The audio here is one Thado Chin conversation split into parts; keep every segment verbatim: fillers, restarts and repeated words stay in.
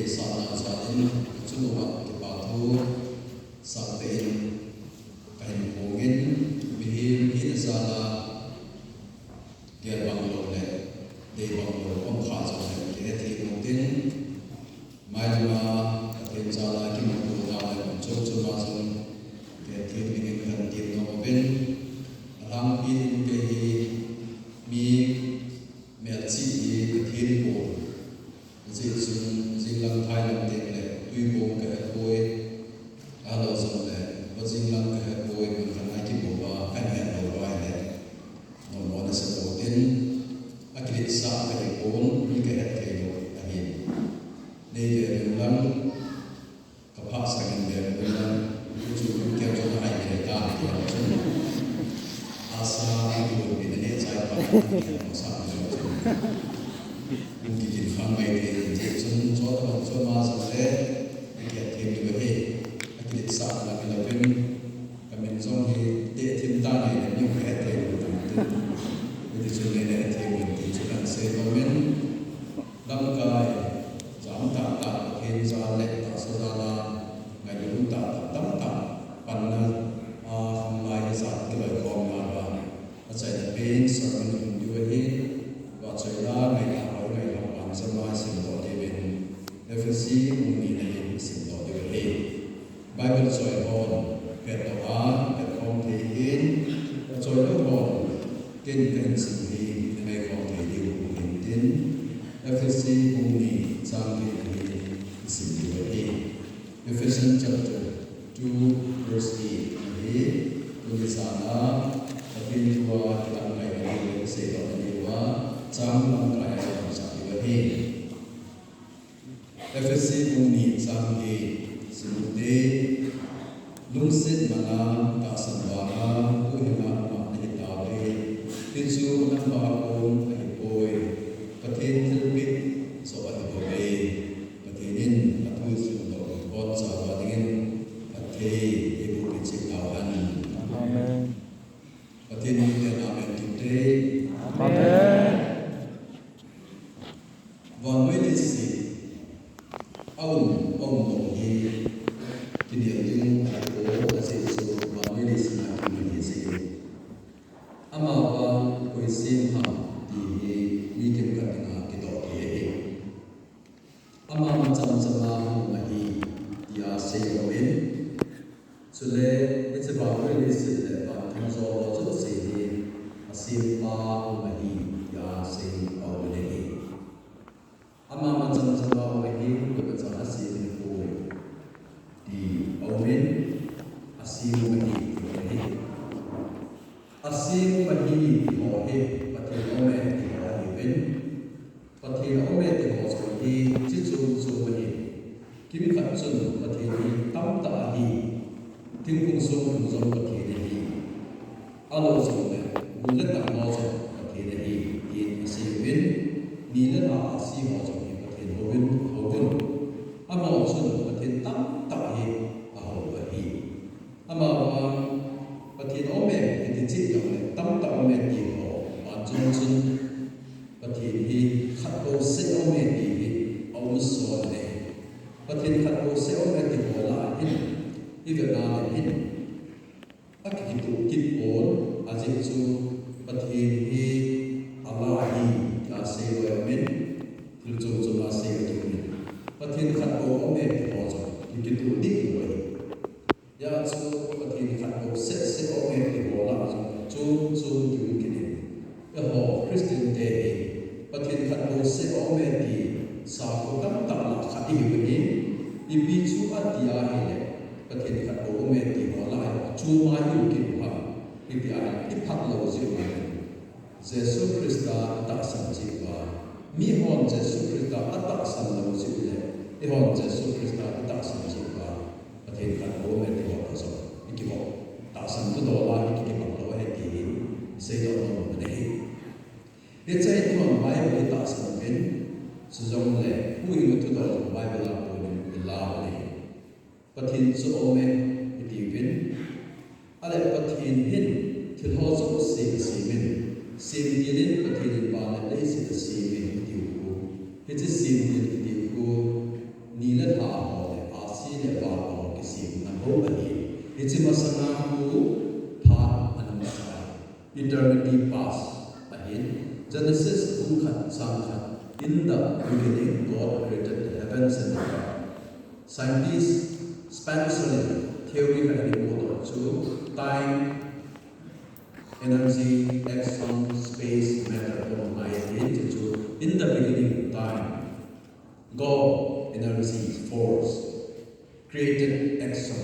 Satna jal in, achung uva kipa thu sangtah in kahin phong in, mihem hina jal a gel bang lou le dei bang lou um kha jongle kihethem u hitin, mailam a Pathen jal a kimuto nau le mun chom chom a jong kihethem dingin kahin tem nom uvin, alhangpi in kei hi mi melchih hi kathem pon. Ajeh chun jinglam thai lam teng le tui bom kahe poi, ahilou jongle vajing lam kahe poi, mun khat a kibom a kahin het lou uva ahile, nommo nasa pon tin, akiletsah kahi pon, mi kahet thei lou ahin. Nei ve uvin lang, kaphah sangin ve uvin lang, hichu keu chun ahai ve ta, ti lou chun. Asa, ibu, mi na neh chai pa, sa lou chun. Hung kikin khang mai thei in, cheh chun, chua tah chua ma jong le, kihethem diu ahi, akiletsah na kilouvin, kamin jong hi, tehthim tan ahi, nang jong het thei lou tan tin. Hiti chun nei na hethem un ti chu kahin sei nom in, lamkai, jam tahtah, Pathen jal le tahsa jal a, ngailut tahtah, tamtah, panna, a, khanglai hi jat kiloikhomna uva, achaina pen sermon hung diu ahi, vachoi la, ngailha hoi, ngailha pan jama simdoh diuvin, Ephesi bung nina hi simdoh diu ahi. Bible choi hon, phetdoh a, phetkhom thei hin, achoi lou hon, ken kahin sim hi, nangaikhom thei diu ahin tin, Ephesi bung ni chang get hi isim diu ahi. Ephesians chapter two verse eight ahi, tuni chan a, Pathen thu a kilamkai na diu le kiseidoh na diu a, chang lamkai a isimsah diu ahi. Ephesi bung ni chang get, sim ute, lungset man a, tahsan vang a, huhhing a um a nahi tauve. Hichu nangma a kon ahipoi, Pathen thilpeh joh ahibouve. Pathen in athu chundoh u boncha uva dingin phatthei eiboh peh cheh tauhen. Amen. Pathen minin amen ti ute. Amen. Vannoi leiset a um, a um mong hi kinel ding ahipoi, ajeh chu vannoi leiset a kimin ahi jeh in. Amavang koi sem ham ti hi mi kimkhat dinga kidoh thei ahi. Ama macham chama hung um ahi, tia sei lou in. Chule, hiche vannoi leiset le van theng jouse hi asempa hung um ahi, tia sei aum in ahi. Ama macham chama hung um ahi, koimacha asem ahipoi, ti aum in, asem um ahi, ti aum in ahi. Asem um ahi ti ho hi Pathen aume ti ho ahiuvin. Pathen aume ti ho jong hi chi chom chom ahi. Kimkhat chun Pathen hi tamtah ahi. Thingphung songphung jong Pathen ahi. Ahilou jongle, gu le tang ho jong Pathen ahi, tin aseiuvin, ni le la ahsi ho jong hi Pathen houvin, houvin. Amaho chun Pathen tamtah hi ahou ahi. Amavang Pathen aume kiti cheh jongle tamtah aume ti ho, banjom chun Pathen hi khat bouseh aume ti hi aum son e. Pathen khat bouseh aume ti ho lah a hin, ivet na le hin, akikitoh kit pon, ajeh chu Pathen hi alah ahi, tia sei lou aum in, thil chom chom a sei lou aum in. Pathen khat bou aume ti ho jong kikitoh deh lou ahi. Hijeh chun Pathen khat bou seh seh aume ti ho lah jong chom chom kium kit in. Eiho Christian te hi Pathen khat bou seh aume ti sakho tamtah lah khat ihiu ahi. Ipi chu ati ahile, Pathen khat bou aume ti ho lah a chom a ium kit u ham. Ipi ahile, iphat lou jeh u ahi. Jesu Christa itahsan jeh uva, mihon Jesu Christa atahsan lou jeh u le, eihon Jesu Christa itahsan jeh uva, Pathen khat bou aume ti ho toh jong ikivop, tahsan thudol a ikikibang lou ahi ti hi iseidoh nom u ahi. Hiche a eihon Bible itahsan uvin, chujongle huhhing a thudol Bible a ponin ila u ahi. Pathen chu aume itiuvin, ahile Pathen hin thil ho jouse asem in, semtil in Pathen in van le leiset asem e itiu khu. Hiche semtil itiu khu, ho le ahsi le vang ho kisemna ho ahi. Hiche masanga khu phat ana um sah ahi. Eternity past ahin. Genesis bung khat chang khat. In the beginning, God created the heavens and the earth. Scientist Spencer in theory khat ana bol chu time, energy, action, space, matter, all ngai ahin, chu chu in the beginning, time, God, energy, force, created action.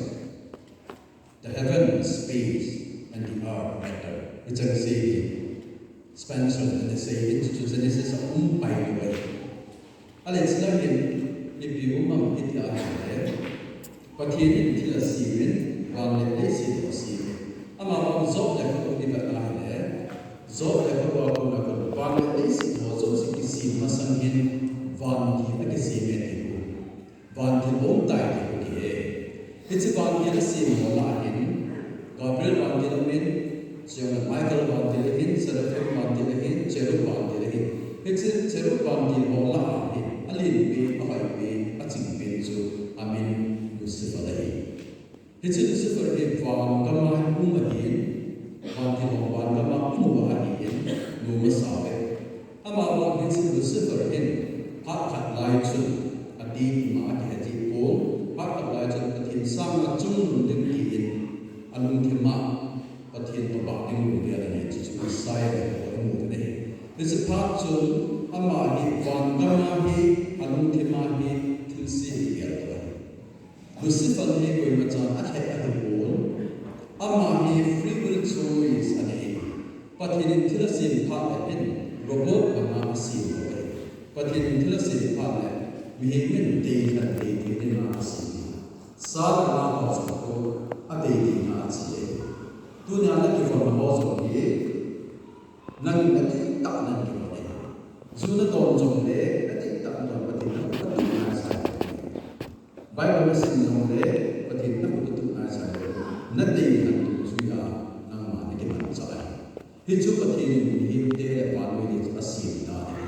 The heaven, space, and the earth, matter. Hiche chu Spencer in ana sei in, chu chu Genesis a um pai lou ahi. Ahile chulai hin, ipi um ham iti ahile, Pathen in thil asem in, van le leiset asem in. Amavang Job lekhabu ivet ahile, Job lekhabu a kona kon, van le leiset ho jouse kisem masang hin, vantil akisem e ti u. Vantil aum tai ti u kihe. Hiche vantil asem ho lah a hin, Gabriel vantil aum in, chule Michael vantil ahin, Seraphim vantil ahin, Cherub vantil ahin. Hiche Cherub vantil ho lah a hin, alen pen, ahoi pen, aching pen chu amin Lucifer ahi. Hiche Lucifer hi van gam a um ahin, vantil ho van gam a um uva ahin, nom asao e. Amavang hiche Lucifer hin, phat khat lai chun, adei ima akihe deh pon, phat khat lai chun Pathen sanga chungnung ding tin, alungthim a Pathen toh bah ding lunggel anei, chuchu Isaiah lekhabu a imu u ahi. Hiche phat chun, ama hi van gam a hi, alungthim a hi, thilse hi gel lou ahi. Lucifer hi koima chan alheh ahipon, ama hi free will choice anei. Pathen in thil asem phat le hin, robot banga asem lou ahi. Pathen in thil asem phat le, mihem in deilhen deilhen in asem ahi. Sa le nga ho jong khu adei deilhen a ache ahi. Tunia nakivon ho jong hi, nangin nadeitah in nakivon ahi. Ju nadon jongle, nadeitah in nadon, Pathen in nadeitah in nadon. Bible nasim jongle, Pathen in nadeitah in nadon. Nadeilhen dungjuiya nangma nakimanchah ahi. Hichu Pathen in mihemte le vannoi le chu asem dan ahi.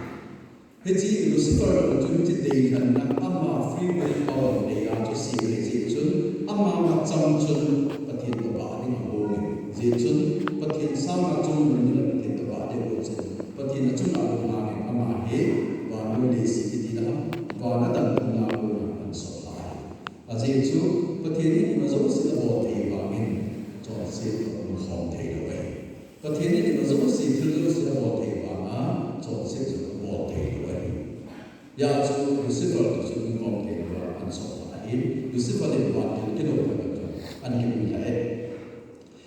Hiche Lucifer jong chu hiche deilhenna ama free will power nei a chu asem ahi. Hijeh chun ama machang chun Pathen toh bah ding abol e. Hijeh chun Pathen sanga chungnung ding le Pathen toh bah ding abol chun Pathen achunga alunghang in ama hi vannoi leiset kiti le van a dinmun a kona aman sot lha ahi. Ajeh chu Pathen in ima jouse abol thei vangin chonset toh umkhom thei lou ahi. Pathen in ima jouse, thil jouse abol thei vanga, chonset jong abol thei lou ahi. Hijeh chun Lucifer toh chu umkhom thei louva aman sot lha ahi. Lucifer in vantil kilou lhon a chun ahin um lha e.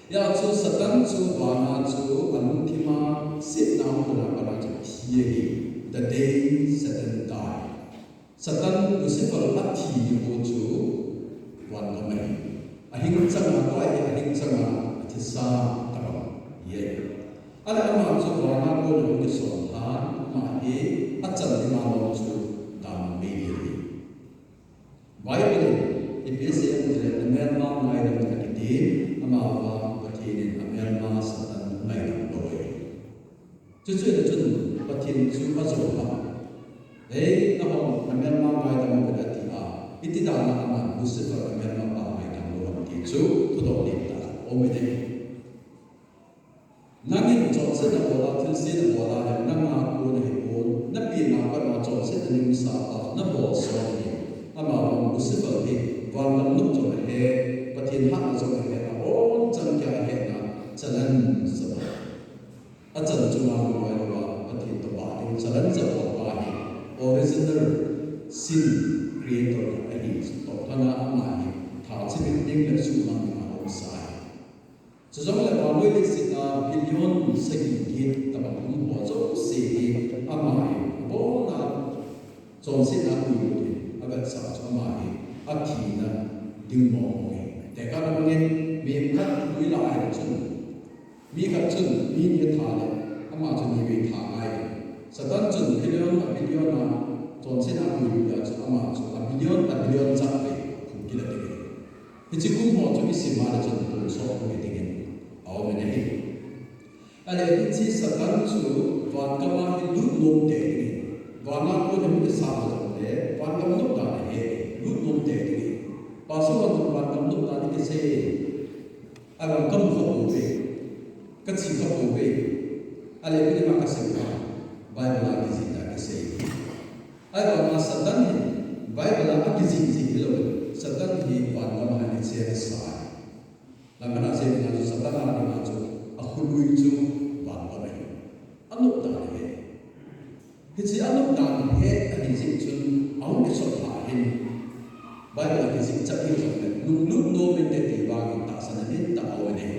Hijeh chun Satan chu vana chu alungthim a setna hung lhun a pat a chu thi ahi. The day Satan died. Satan Lucifer athi nikho chu van gam ahi. Ahing changa, tua hi ahing changa athisa tabang hi ahi. Ahile ama chu vana kona hung kisonlhan, ama hi achan ding a lom chu damna meidil ahi. Bible in ipi asei em itile, namelma ngaidam in akiti, amavang Pathen in amelma Satan ngaidam lou ahi. Chuche le chun Pathen chu ajou ham. Ei, nahon namelma ngaidam uvin ati a, iti dan a aman Lucifer amelmapa ngaidam lou ham ti chu thudol ding tah aum in ahi. Nangin chonset nabol a, thilse nabol a le, nanga kon ahipon, napenna pat a chonset naneosah a, nabol son ahi. Amavang Lucifer hi, van gam nop jong ahe, Pathen hatna jong ahe, abonchauva ahetna challenge abol. Achan chunga lungngai louva, Pathen toh bah ding challenge abol pa hi, original sin creator ahi, toh lhona ama hi, tha chimit ding le suhmang ding a aumsa ahi. Chujongle vannoi leiset a billion sagi get tabang um ho jouse hi ama hi abona chonsetna a puilut in avetsah chu ama hi athina ding mong mong ahi. Tekahna bangin mi khat tui la ahile chun, mi khat chun mi ni atha le ama chu nivei tha ngai. Satan chun billion a billion a chonsetna a puilut a chu ama chu a billion a billion jat vei khum kila ding ahi. Hiche kum ho chu isim a le chun tonsot hung hi dingin aum in ahi. Ahile hiche Satan chu van gam a hi lut nom tei dingin, van a kon hung kisah jongle, van gam nop dan ahi, lut nom Aram kamu kha pouve, kachi kha pouve. Ale kuni ma kasei kha, Bible a kijih a kisei. Aram a Satan hi Bible a kijih jih hilou, Satan hi van gam a ana che sa. Lamkhat a seina chu Satan a dinga chu akhului chu van gam ahi. Anop dan ahi. Hiche anop dan hi ahi jeh chun ahung kisot lha hin Bible a kijih chat hi jongle, nunglut nom inte ti vangin tahsan ahin tah a um e.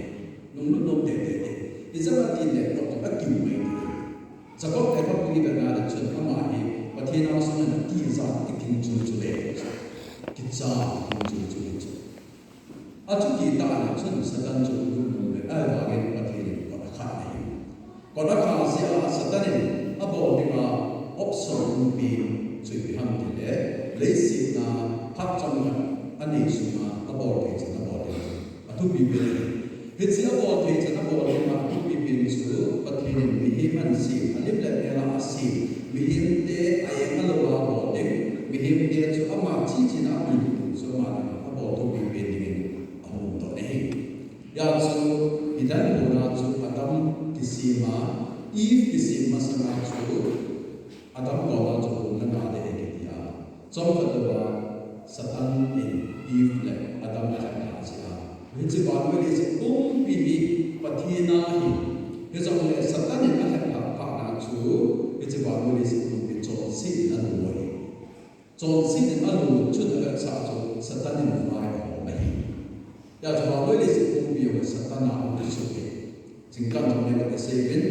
Nunglut nom inte ti. Ijeh inem itile, tok tok a kiu mai ti. Jacob le Jacob pi bena le chun ama hi Pathen a sung in atija kiting chun chu le. Kicha kiting chun chu le chu. Achuti tah le chun Satan chu lungmong le, ahivangin Pathen in kot akhat ahi. Kot akhat jeh a Satan in abol dinga option umpi chu ipi ham tile, leiset a phat chomkhat anei sunga abol thei chan abol thei chan athupi pen ahi. Hiche abol thei chan abol dinga athupi pen chu Pathen in mihem asem, alim le mel a asem, mihemte a-eng alou a abol ding, mihemte chu ama chichina apui ding chu ama dinga abol thupi pen dingin ahung umdoh ahi. Hijeh chun Eden hon a chu Adam kisem a, Eve kisem masang a chu Adam koma chu hung ana ding ahi kiti a. Chomkhat louva Satan in Eve le Adam alhep lha jeh a, hiche vannoi leiset pumpi hi Pathen a ahi. Hijongle Satan in alhep lha phat a chu hiche vannoi leiset pumpi chonset in alo ahi. Chonset in alo chun avetsah chu Satan in vai ahom ahi. Hijeh chun vannoi leiset pumpi hi Satan a hung kisu ahi. Jingkah jong le kasei uvin.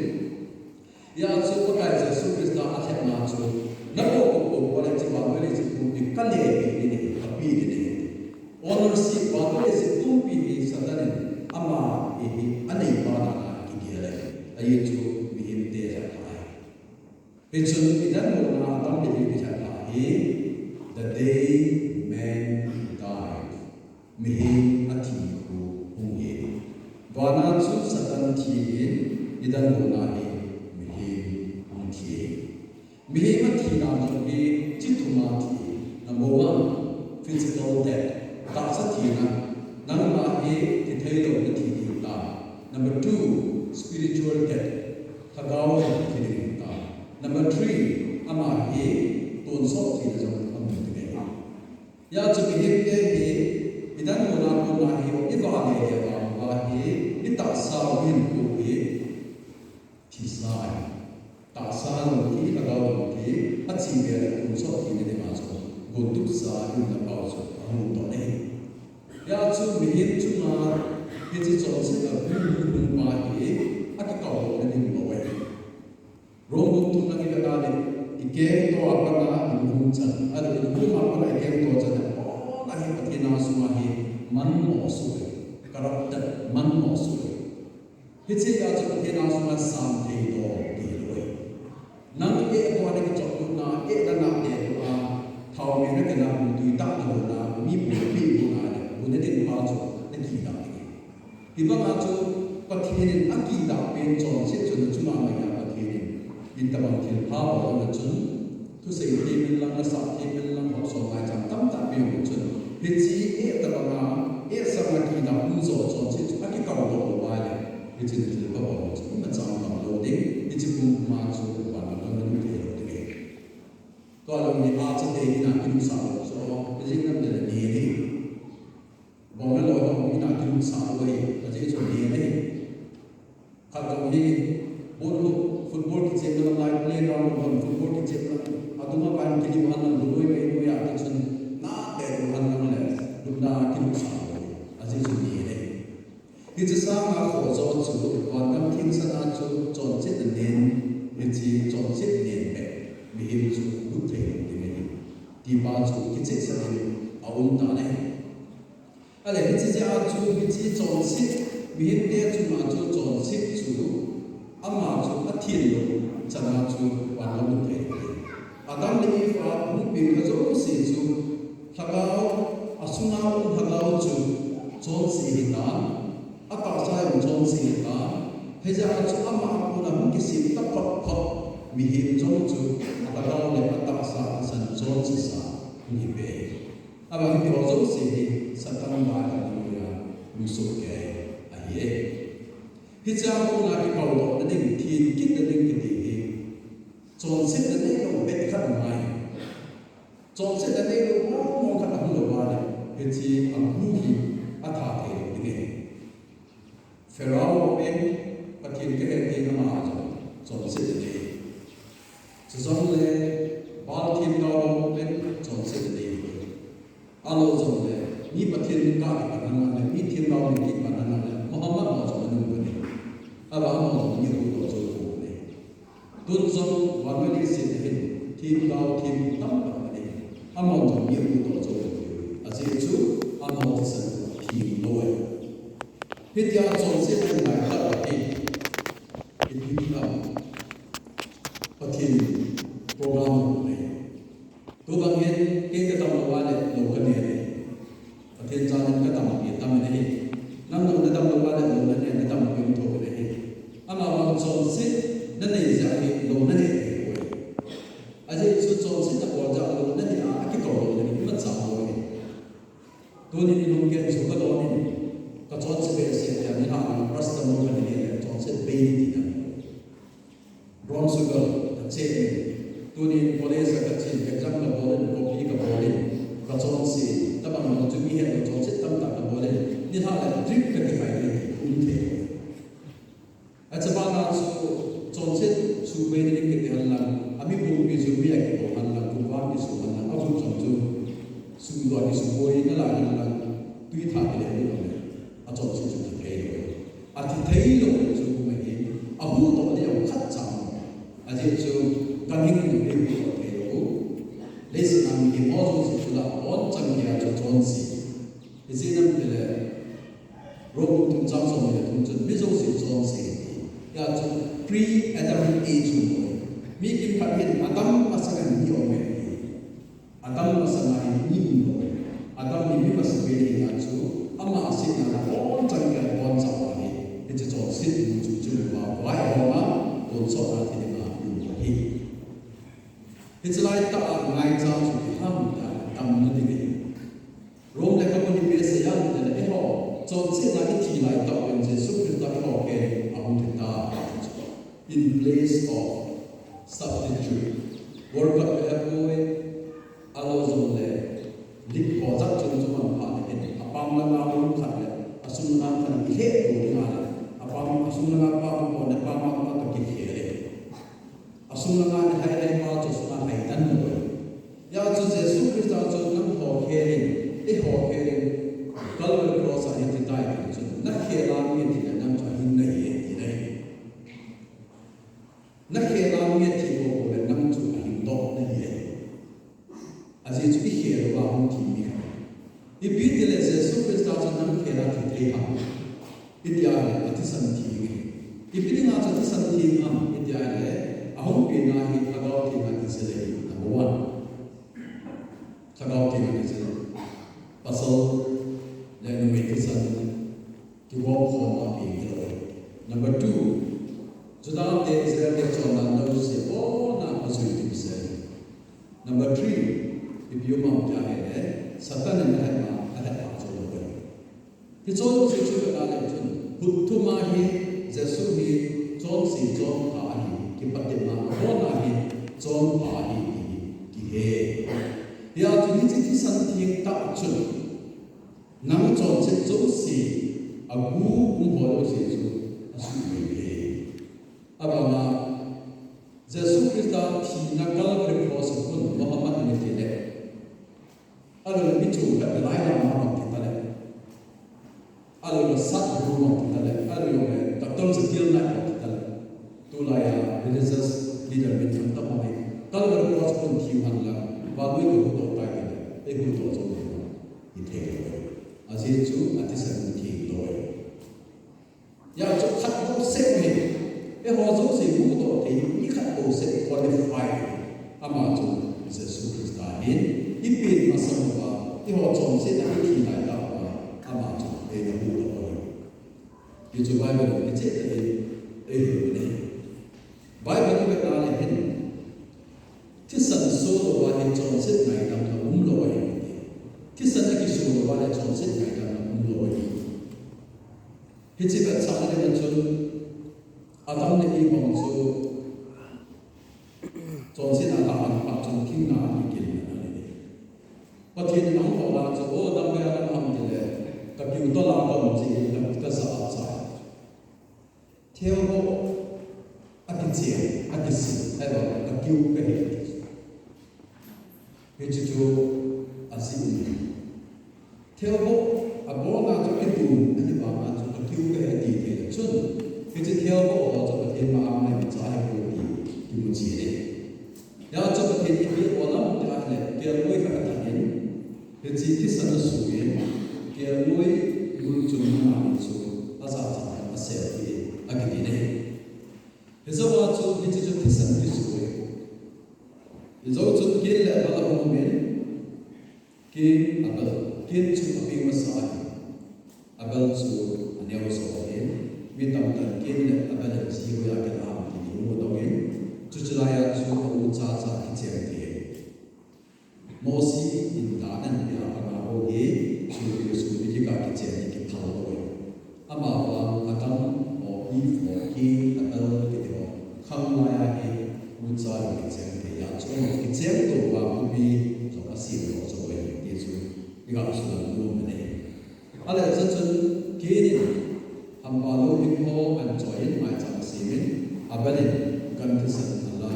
Hijeh chun Pakai Jesu Christa alhepna chu, nabol kop kop le hiche vannoi leiset pumpi kale ding ahi, kapeh ding ahi. Ownership vannoi leiset pumpi hi Satan in ama hi aneipa dan a kigel ahi. Ajeh chu mihemte alhep lha ahi. Hichun Eden hon a Adam le Eve alhep lha hi, the day man died. Mihem athi khu hung hi. Vana chu Satan thi hin, Eden hon a hi mihem hung thi. Mihem athina jong hi chi thum a thi. Number one, physical death. Tahsa thina. Nangma hi thi theilou nathi ding ahitai. Number two, spiritual death. Lhagao a thi ding ahitai. Number three, ama hi tonsot thina jong amu ding ahi. Hijeh chun mihemte hi, Eden hon a kona hi, ivale le vale uva hi, itahsa u hin khu hi, thisa ahi. Tahsa jong thi, lhagao jong thi, achi ve le tonsot thina dinga chu, gontup sa in na pau chu, ahung doh ahi. Hijeh chun mihem chunga, hiche chonset a hung hung hung pa hi, akikao na ding lou ahi. Rom bung thum na ivet a le, ikengto a pat a inhung chan, a le inhung a pat a ikengto chan, ahi Pathen a sunga hi manmo soh ahi, corrupted, manmo soh ahi. Hiche a chu Pathen a sunga sam thei to ti lou ahi. Nang eh ko na kichop na, eh na na eh ko a, thao me na ke na bu tui ta na ho na, mi bu pi bu na le, bu na ding pa chu na kidah ding. Hibang a chu Pathen in akidah pen chonset chu na chunga maiya Pathen in, in tabang thilpha bol na chun, thusei thei men lang, nasah thei men lang, hopso maicham tamtah pe na chun, hiche eh tabang a, eh sanga kidah um jo chonset chu akikao doh lou va le, hiche na thilpha bol chu ima chang tam lou ding, hiche pum ma chu van lam na lut thei lou ding. Tua jong hi a chate ina kinuhsah lou chu, ijing nam le ne ding. Bong le loi ho ina kinuhsah lou hi, ajeh chu ne ding. Khat jong hi, ball ho, football kichem na lai, playground ho, football kichem na, adung a pan kiliu han lang, lunoi mei noi a, ti chun, na te lu han lang le, lupna kinuhsah lou hi, ajeh chu ne ding. Hiche sanga khoh jo chu, vangam theng sana chu, chonset nen, hiche chonset nen beh, mihem chu lut thei lou ding ahi. Ti pa chu kichehsah in aum tan ahi. Ale hiche jeh a chu hiche chonset, mihemte chunga chu chonset chu, ama chu athin lou chana chu vangam lut thei lou ding. Adam le Eve a hung peng kha jouse chu, lhagao, asunga um lhagao chu chonse ahitan, atahsa jong chonse ahitan, hijeh a chu ama a kona hung kisem taphot phot mihem jong chu, alhagao le atahsa thisan chonsesa hung hi peh. Abang hiti ho jouse hi Satan vailamna noiya Hung soh kei ahi e. Hichea kona kikoudohna ding, thim kitna ding kiti hi chonsetna neilou bep khat ngai. Chonsetna neilou mong mong khat ahung lou vale, hiche agu hi atha thei lou ding ahi. Pharaoh in Pathen kahe tin ama jong chonsetna nei. Chujongle Baal themgao in chonsetna nei. Ahilou jongle mi Pathen min kah kipan henlang le, mi themgao min kit pan henlang le, Muhammad ho jong anung pan e. Ahivang amaho jong mi ahuhdoh jou pon e. Tun jong vannoi leiset a hin themgao thempu tamtah aume. Amaho jong mi ahuhdoh jou pon e. Ajeh chu amaho thisan themlou ahi. Hitia chonsetna ngai tah uva hi, ipi ti ham, Pathen program nei. Tubang hin kei kadam lou vale lou kane e. Pathen jal in kadam pi tam ahi. Nang jong nadam lou vale lou nane, nadam pi um thou ahi. Amavang chonsetna nei jeh a hi lou nane thei poi. Ajeh chu chonsetna bol jeh a lou nane a, akikoudohna hi imacha lou ahi. Tuni nilunggen chu kadon in, kachonse behseh tia nilhah lang paracetamol kanei le chonset bei tina. Brown sugar kache in. Tunin college a kachen, exam kabol in, copy kabol in, kachonse, tabang jong chu mi hetlou chonset tamtah kabol in, nilhah le drink kakikhai le um thei. Achaban a chu chonset suhbei ding kiti henlang, ami bulpi chu mi akibol henlang, kum vang kisu henlang, avut jong chu sumdoh kisuboi nalai henlang, twi thah kile henlang, achonset chu thi thei lou. Athi thei lou chu kum ahi, ahuhdoh ding jong khatcha um. Ajeh chu ganhing in jong eihuhdoh thei lou. Leiset a mihem ho jouse chu la, abonchan geiya chu chonse. Ijeh inem itile, Rome bung thum chang somni le thum chun mi jouse chonse ati. Hijeh chun pre-Adamic age um e. Mi kimkhat hin Adam masanga hi um e. Adam masanga hi mi um lou e. Adam hi mi masapen ahi jeh chun, ama asetna a abonchan geiya abonchan ahi. Hiche chonset mun chu chun va vaihom a, tonsot a thi dinga um ahi. Hiche laitah a ngaicha chu ipi ham itile, damna ding ahi. Rome lekhabu in ipi asei em itile, eiho chonsetna ithi laitah uvin Jesu Christa eiho khelin ahung thi tai. In place of substitute. World Cup kahe poi, ahilou jongle league ho jat chom chom aman phat le hin, apam langa um khat le asung langa khat kihe tou dinga le, apam, asung langa pa um pon le apam langa pa toh kikhel e. Asung langa ilhai lhai pa chu sunga lhai tan lou e. Hijeh chun Jesu Christa chun nangho khelin, eiho khelin, Calvary Cross a athi tai ti chun, nakhel a mi athi le nang chu ahing nahi e, ati ahi. Nakhel a mi athi bou bou le nang chu ahingdoh nahi e. Ajeh chu ikhel uva hung thi mi khat. Ipi tile Jesu Christa chun nang khel a thi thei ham itia le, athisan thi nge. Ipi dinga chu athisan thi ham itia le, ahung penna hi Lhagao Theng a kijil ahi, number one. Lhagao Theng a kijil. Pasal le numei thisan kigong khom a peng hilou. Number two, Juda te Israel te chondan jouse abonna ajui dimset. Number three, ipi um ham tia ahile, Satan in ahetna, ahetna chon lou ahi. Hiche jouse chu ivet a le chun, khut thum a hi Jesu hi chonse chonpha ahi, kipatepna abonna hi chonpha ahi ti kihe. Hijeh chun hiche thisan theng tah chun, nang chonset jouse, agu um ho jouse chu asuhmil e. Abana, Jesu Christa thina Calvary Cross a kon Muhammad in ati le, ahilou le mi chom khat Dalai Lama bang ti ta le, ahilou le Sadhguru bang ti ta le, ahilou le Doctor Zakir Naik bang ti ta le, tulai a religious leader min thang tam ho hi Calvary Cross a kon thi henlang, vannoi kahuhdoh tai ti le, eihuhdoh jou lou ding hithei lou. Ajeh chu athisan theng lou ahi. Hijeh chun khat bou seh ahi. Eiho jouse huhdoh thei mi khat bou seh qualify ahi. Ama chu Jesu Christa ahin, ipen masang uva, eiho chonsetna ithi laitah uva, ama chu eina huhdoh ahi. Hichu Bible in kicheh tah in eihil u ahi. Bible ivet a le hin, thisan so louva hi chonset ngaidamna umlou ahi. Thisan akiso louva le chonset ngaidamna umlou ahi. Hiche vetsahna dinga chun Adam le Eve bang chu chonsetna alah phat chun thingna akigil ahi. Pathen in ahung bol a chu, o, damvei a nahung ham tile, kakiu tol a kaum cheh in, ka, kajah a chai. Thilboh akicheng, akisil, ahivang kakiu kahi. Hiche chu ajeh in. Thilboh abolna chu kitun, ahivanga chu kakiu kahi ati thei le chun, hiche thilboh ho chu Pathen ma a neicha ahipoi ti kimu cheh e. Hijeh chun Pathen in ipi abol ham tia ahile, kelngoi khat athat in, hiche thisan asuh in, kelngoi mun chungnung a ni chu ajachat in asel e, akiti e. Hijeh a chu hiche chu thisan kisu e. Hijou chun Cain le Abel ahung um in, Cain, Abel, Cain chu apeng masa ahi. Abel chu aneo jo ahi. Mi tamtah in Cain le Abel in ji hoiya kilah ham ti imu dong in, chuche laiya chu auchacha kicheng thei. Mosi in dan ahin peh a panga ho hi, chu Jesu mi kikah kicheng in kithal lou ahi. Amavang Adam ho, Eve ho, Cain, Abel kiti ho, khanglai a hi ucha in kicheng thei a, chu kicheng tou va khopi jong asem lou jong ahi ti chu iga sut nom ahi. Ahile chuchun Cain in hampa lou ding ho ahin choi in maicham asem in, Abel in gan thisan ala,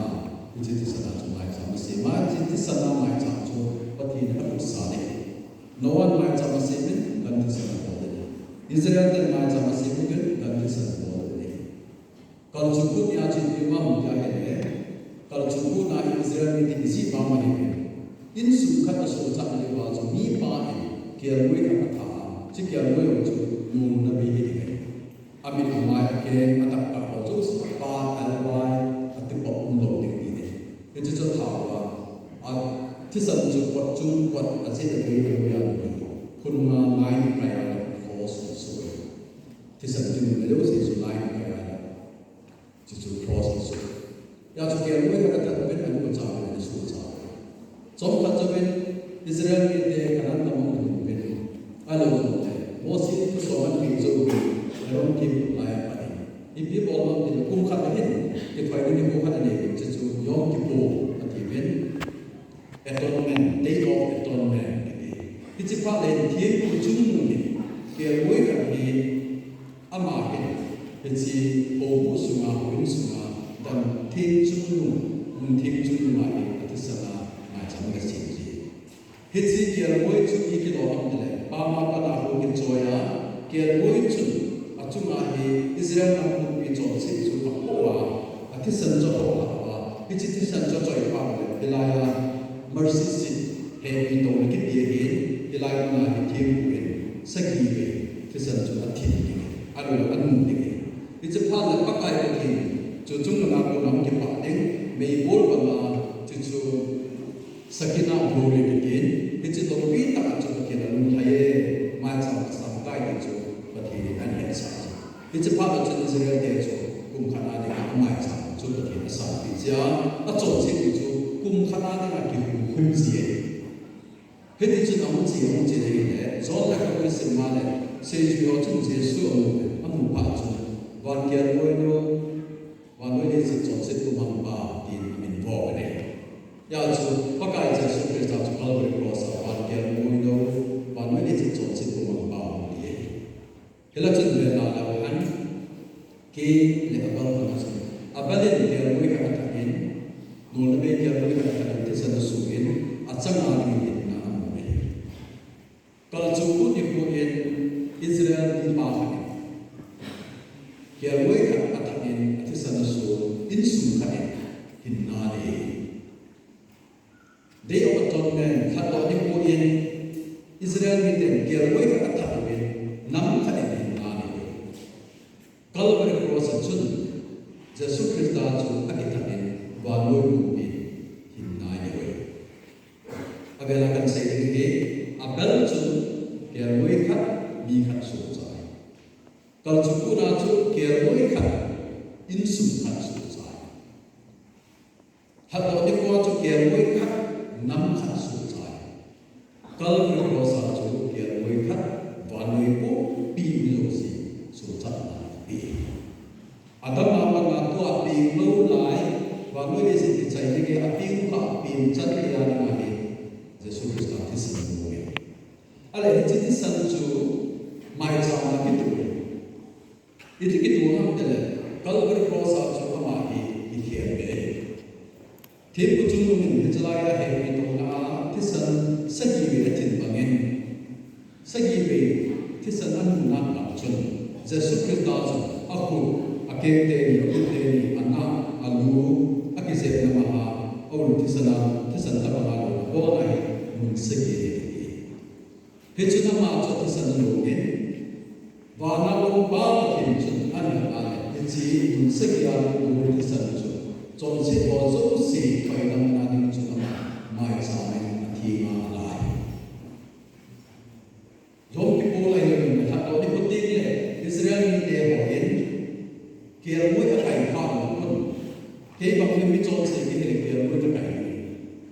hiche thisan a chu maicham asem a, hiche thisan a maicham chu Pathen in aphutsah e. Noah in maicham asem in, gan thisan abol e. Israel ten maicham asem in, gan thisan abol e. Kalchuh kut nia chu ipi um ham tia ahile, kalchuh kut na Israel mite ijih mama ahiuve. Insung khat a sochat leuva chu mipa in kelngoi khat atha a, hiche kelngoi jong chu nolna bei ahi ding ahi. Amit amai akeng ataktak ho jouse apat alvai atipop umlou ding ti ahi. Hiche chu atha uva, athisan chu pot chung pot ajet a gei a lui a lui, khun nga line akai a le cross asoh e. Thisan kinunna jouse chu line akai a le. Chuchu cross asoh. Hijeh chun kelngoi khat athat uvin, anucha uvin, asuhcha uvin. Chomkhat jouvin Israel mite Canaan gam ahung lhun uvin. Ahilou jongle Mosi in thusom ahin peh jou uvin, Aaron thempu lai apat in, ipi bol ham tile kum khat ahin, kithoina nikho khat anei uvin, chuchu Yom Kippur atiuvin. Atonement, Day of Atonement kiti. Hiche phat le hin thempu chungnung hin kelngoi khat hi ama hin, hiche houbuh sunga, houin sunga, dan theng chungnung, mun theng chungnung a hin athisan a maicham agasem ji. Hiche kelngoi chu ipi kilom ham tile, pama pana hou kichoi a, kelngoi chun achunga hi Israel nampumpi chonset chu apoh a, athisan chu apoh a, hiche thisan chu achoi phat le, hilaiya mercy seat, hepi touna kiti ahin, hilai muna hi thempu in sagi vei thisan chu athin ding, aloi anun ding. Hiche phat le Pakai Pathen chu chungnung a kona hung kipah ding, meibol banga, chuchu Shekinah glory kitin, hiche loupi tah a chu Pathen alunglhai e, maicham asang tai ti chu Pathen in ahin hetsah e. Hiche phat a chun Israel te chu kum khat a dinga amaicham chu Pathen in asangpi jia, achonset chu kum khat a dinga kihung khum ji ahi. Hiti chun ahung che, ahung che ahile, John lekhabu isim ma le, seijui ho chun Jesu amu, amu phat chun, van kelngoi nou, vannoi leiset chonset pumangpa, tin amin vo ahi. Hijeh chun Pakai Jesu Christa chu Calvary Cross a van kelngoi nou, vannoi leiset chonset pumangpa ahi ti ahi. Hilai chun vena leu hen, Cain le Abel kona chun, Abel in kelngoi khat athat in, nolna bei kelngoi khat athat in thisan asuh in, achanga hi hinna amu ahi. Kalchuh kut nikho in Israel mipa khat in kelngoi khat athat in athisan asuh, insung khat in hinna anei. Day of Atonement, lhatdoh nikho in Israel miten kelngoi khat athat uvin, nam khat in hinna anei. Calvary Cross a chun Jesu Christa chu akithat in vannoi pumpi hinna anei. Avela kahin sei ding hi, Abel chun kelngoi khat, mi khat sohcha ahi. Kalchuh kut na chu kelngoi khat, insung khat sohcha ahi. Lhatdoh nikho a chu kelngoi khat, nam khat sohcha ahi. Calvary Cross a chu kelngoi khat, vannoi pumpi mi jouse Suhchatna ape. Adam a panga tua peng lou lai, vannoi leiset kichai ding a peng kha, peng chan geiya ding ahi. Jesu Christa thisan mu e. Ahile hiche thisan chu maicham a kitoh e. Iti kitoh ham tile, Calvary Cross a chu ama hi kikhen be. Thempu chungnung in hiche lai a hepi tohna a thisan sagi vei athin bangin, sagi vei thisan amu nau chun, Jesu Christa chun akhut, akeng teni, akhut teni, ana, alu, akijep na maha, aul thisan a, thisan tabang a lou, abon a hi mun sagi hi. Hichun ama chu athisan alou in, vana um Pa Pathen chun ahin ngai le, hiche mun sagi a lou thisan chu chonset ho jouse pailamna ding chun ama maicham in atheng a alai. Yom Kippur lai le mun khat to ni khuting le Israel mite hon Kelngoi akai phat un. Kei bang le mi chonse kihile kelngoi kakai.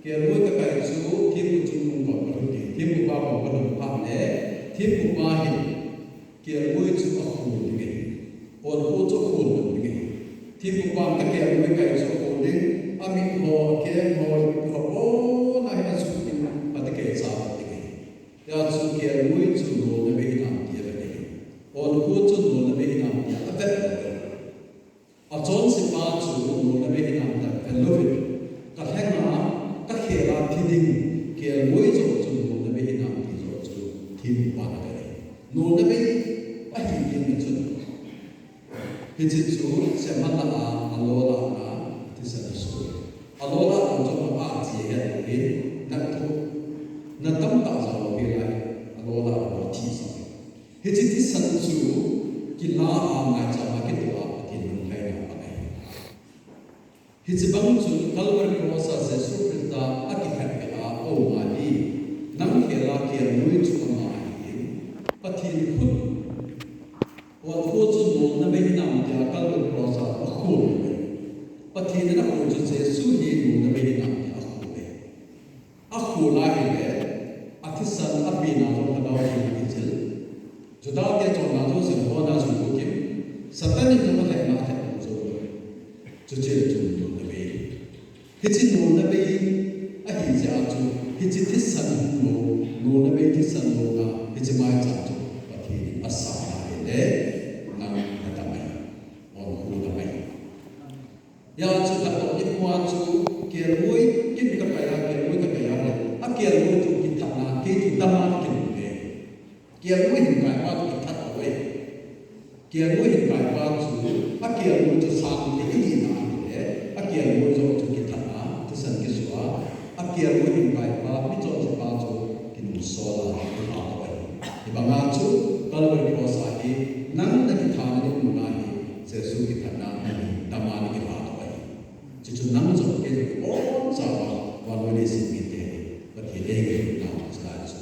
Kelngoi kakai chu thempu chungnung kom kalhun ding. Thempu pa kom kalhun phat le thempu pa hin kelngoi chu akhol ding ahi. Onkho chu akhol ding ahi. Thempu pan kakelngoi kai chu akhol ding. Amit ho, akeng ho, ipi ho, abon a hi ajui ding. Pati kei cha ding ahi. Hijeh chun kelngoi chu nolna bei hinam ti avet ahi. Onkho chu nolna bei hinam ti avet lou ahi. Achonsepa chu nolna bei hinam ti avet lou ahi. Kalhenga, kakhel a thi ding, kelngoi joh chu nolna bei hinam ti joh chu thempu pan avet ahi. Nolna bei ahi ding ahi chun. Hiche chu, sehman a, alolah na, thisan aso. Alolah na chu ama ache het lou hin, nathu, na tamtah jao lou hilai, alolah na thi sa. Hiche thisan chu, kila a maicham a kitoh a Pathen lunglhaina bang ahi. Hiche bang chun Calvary Cross a Jesu Christa akikhenbeh a aum ahi, nang khel a kelngoi chu ama ahi, Pathen khut, onkho chu nolna bei hinam tia Calvary Cross a akhol e. Pathen in akhol chu Jesu hi nolna bei hinam tia akhol e. Akhol ahile, athisan apehna jong Lhagao Theng in akichil. Juda te chonna jouse hon ajui u kim. Satan in jong alhepna alhep jou lou. Chuche le chun nolna bei. Hiche nolna bei ahi jeh a chu, hiche thisan lou, nolna bei thisan louna, hiche maicham chu Pathen in asang ahile, nang nadam ahi, onkho dam ahi. Hijeh chun khat toh nikho a chu kelngoi kin kakai a, kelngoi kakai a le, akelngoi toh kithatna, kei toh dam a kimu e. Kelngoi hin kaipa toh kithat lou e. Kelngoi hin kaipa chu, akelngoi chu sang thei ahina ahile, akelngoi joh chu kithatna, thisan kiso a, akelngoi hin kaipa, michonsepa chu kinungsol a, kilha lou ahi. Hibanga chu, Calvary Cross a hi, nang nakithana ding mun a hi, Jesu kithatna, nahi, dam a nakilha lou ahi. Chuchu nang jong kei jong ibonchauva, vannoi leiset mite hi, Pathen eikailut nau, chulai chu,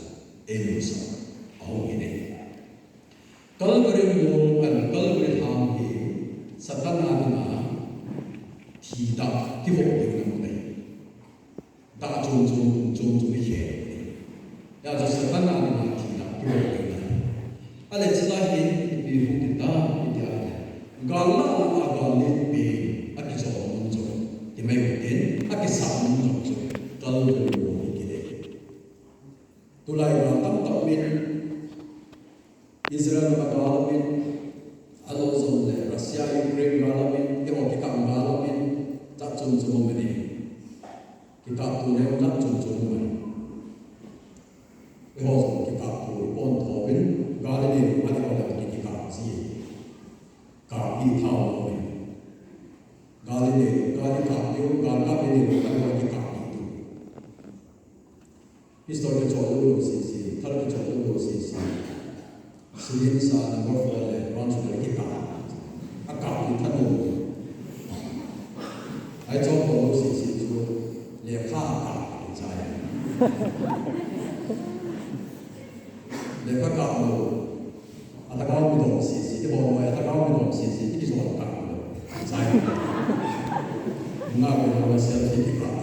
eimusah, ahung in ahi. Calvary mol and Calvary lhang hi Satan a dinga thi dah kivoh ding mun ahi. Dah chom chom, chom chom ikhen. Hijeh chun Satan a dinga thi dah kivoh ding ahi. Ahile chulai hin ipi hung ti tam iti ahile, gal lah a gal len pen akichol mun chu kimai utin, akisah mun chu Calvary mol hi kiti. Tulai gal tamtah umin, Israel a gal umin, ahilou jongle Russia, Ukraine gal umin, eiho kikah gal umin, jat chom chom umin. Kikah tu le jat chom chom umin. Eiho jong kikah tu pon tho uvin, gal inei lou, ahilou le kikah ji. Kah ithao umin. Gal inei lou, gal ikah lou, gal kap inei lou, ahilou kikah ji tu. Pistol kichoh lou lou sese, thal kichoh lou lou sese. Silim sa number four le, round chu le kikah. Akah hi thanom. Ahi choh lou lou sese chu, lekha akah kichai. Lekha kah lou. Alhagao midom sese, eiho loi alhagao midom sese, ikijol kah lou. Chai. Nga ko na selfie kikah.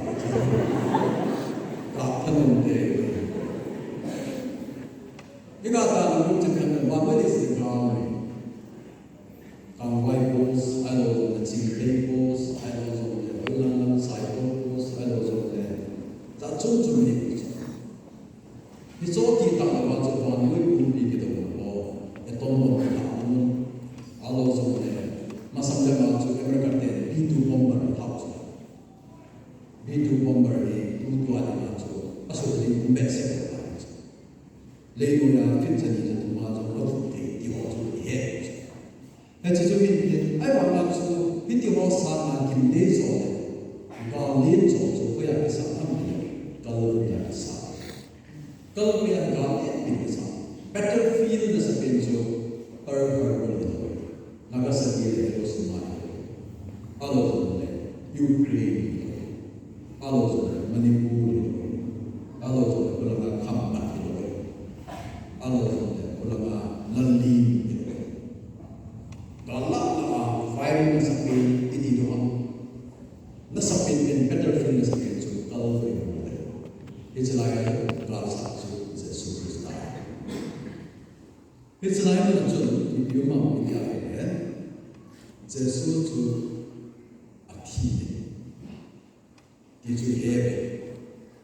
Kah thanom te. Ikah tah lou chu pen vannoi leiset kah lou. Hiche ti tah lou a chu vannoi pumpi kidong ho, atom bomb kithah mun, ahilou jongle, masang le ma chu America ten B two bomber kithah chu. B two bomber hi tutua dinga chu asut ding um behseh lou ahi chu. Leinoiya feet jani jathum a chu athut thei ti ho chu ihet chu. Hiche chu hin, ahivanga chu hiti ho sanga gimnei jo le, gal len jo chu hoiya kisah ham tile, Calvary a kisah. Calvary a gal len pen kisah. Battlefield nasatah chu Pearl Harbor hilou, Nagasaki le Hiroshima hilou, ahilou jongle Ukraine hilou, ahilou jongle Manipur hilou, ahilou jongle khulanga Khampat hilou, ahilou jongle khulanga Lalin hilou. Gal lah lah a firing nasatah iti diu ham. Nasatah pen, battlefield nasatah chu Calvary hilou. Hiche laiya galsat chu Jesu Christa. Hiche lai mun a chun ipi um ham itia ahile, Jesu chu athi ti chu ihet uve.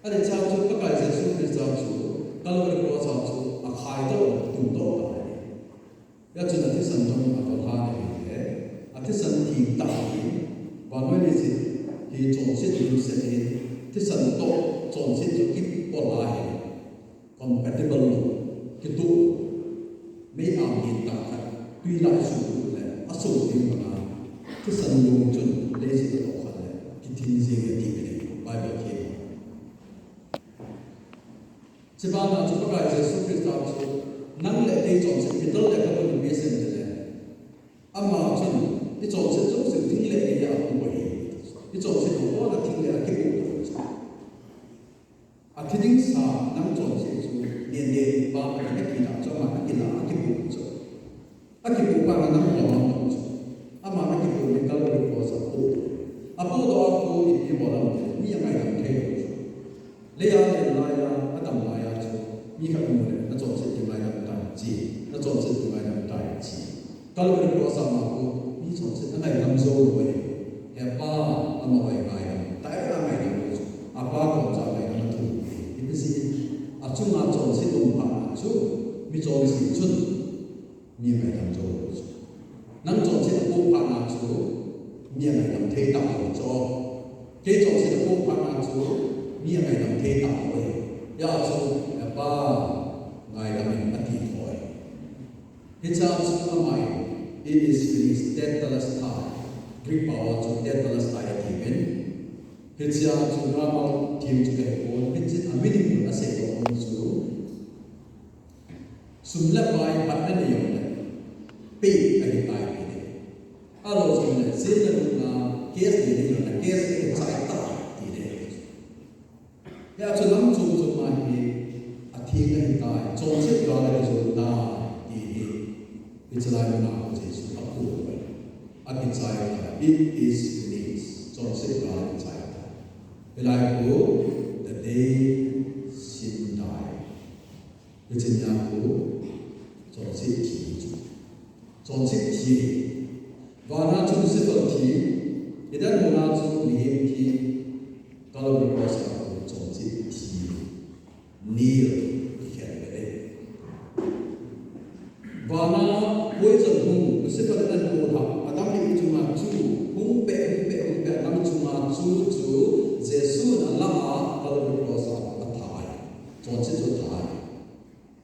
Ahile chang chu Pakai Jesu Christa chu Calvary cross a chu akhaidoh, atungdoh ahi. Hia chun athisan jong avalha ahile, athisan theng tah hi, vannoi leiset hi chonset lungset in, thisan toh chonset chu kipol ahi. Compatible lou, kitoh lou. Mei-am lentah khat, twi lai sung lut le asung ding banga, thisan long chun leiset atoh khat le kithin jeng e ati Bible themna. Chubana chu Pakai Jesu Christa chu nang le kei chonset, middle le khat bou ipi asem tile, ama chun ichonset jouse thing le geiya apoh ahi. Ichonset ho kona thing le akipoh ahi. Athi ding sa nang chonset chu nende pa nakilah chu, ama nakilah akipoh chu. Akipoh pa nang bol a chu. Ama nakipoh hi Calvary cross a apoh. Apohdoh a kon ipi bol ham tile, mi angaidam thei lou chu. Leiya len laiya, adam laiya chu mi khat amu le, nachonset kingaidam tai chi, nachonset kingaidam tai chi. Calvary cross a ama kon mi chonset angaidam jou lou ahi. He Pa, amaho hi ngaidam tai, angaidam lou chu. Apa kom chu angaidam athum. Ipi jeh in, achunga chonset um phat a chu mi chonset chun mi angaidam jou lou chu. Nang chonset apoh phat a chu mi angaidam thei talou chu. Kei chonset apoh phat a chu mi angaidam thei talou ahi. Hia chu, Pa, ngaidam in ati thou ahi. Hichea chu ama in, It is finished, tetelestai. Greek pao a chu tetelestai atiuvin. Hichea chu grammar thim chu kahepon, hiche a meaning aseidoh nom chu, sum le pai phatna nei jongle, paid ahitai ti ding. Ahilou jongle jail a lutna case nei ding jongle, case akichai tai ti ding. Hia chu lam chom chom a hi atheng ahitai, chonset gal akijon tai ti hi, hiche lai mun a Jesu aphongdoh ahi. Akichai tai, it is finished. Chonset gal akichai tai. Hilai khu, the day sin died. Hiche nia khu, chonset thi chu. Chonset thi. Vana chu Lucifer thi. Eden muna chu mihem thi. Calvary cross a khu chonset thi. Nail kikhen uve. Vana poison hung, Lucifer in ahin poh lha, Adam le Eve chunga chu, hung peh, hung peh, hung peh, Adam chunga chu, chu, Jesun alah a, Calvary cross a atha ahi. Chonset chu atha ahi.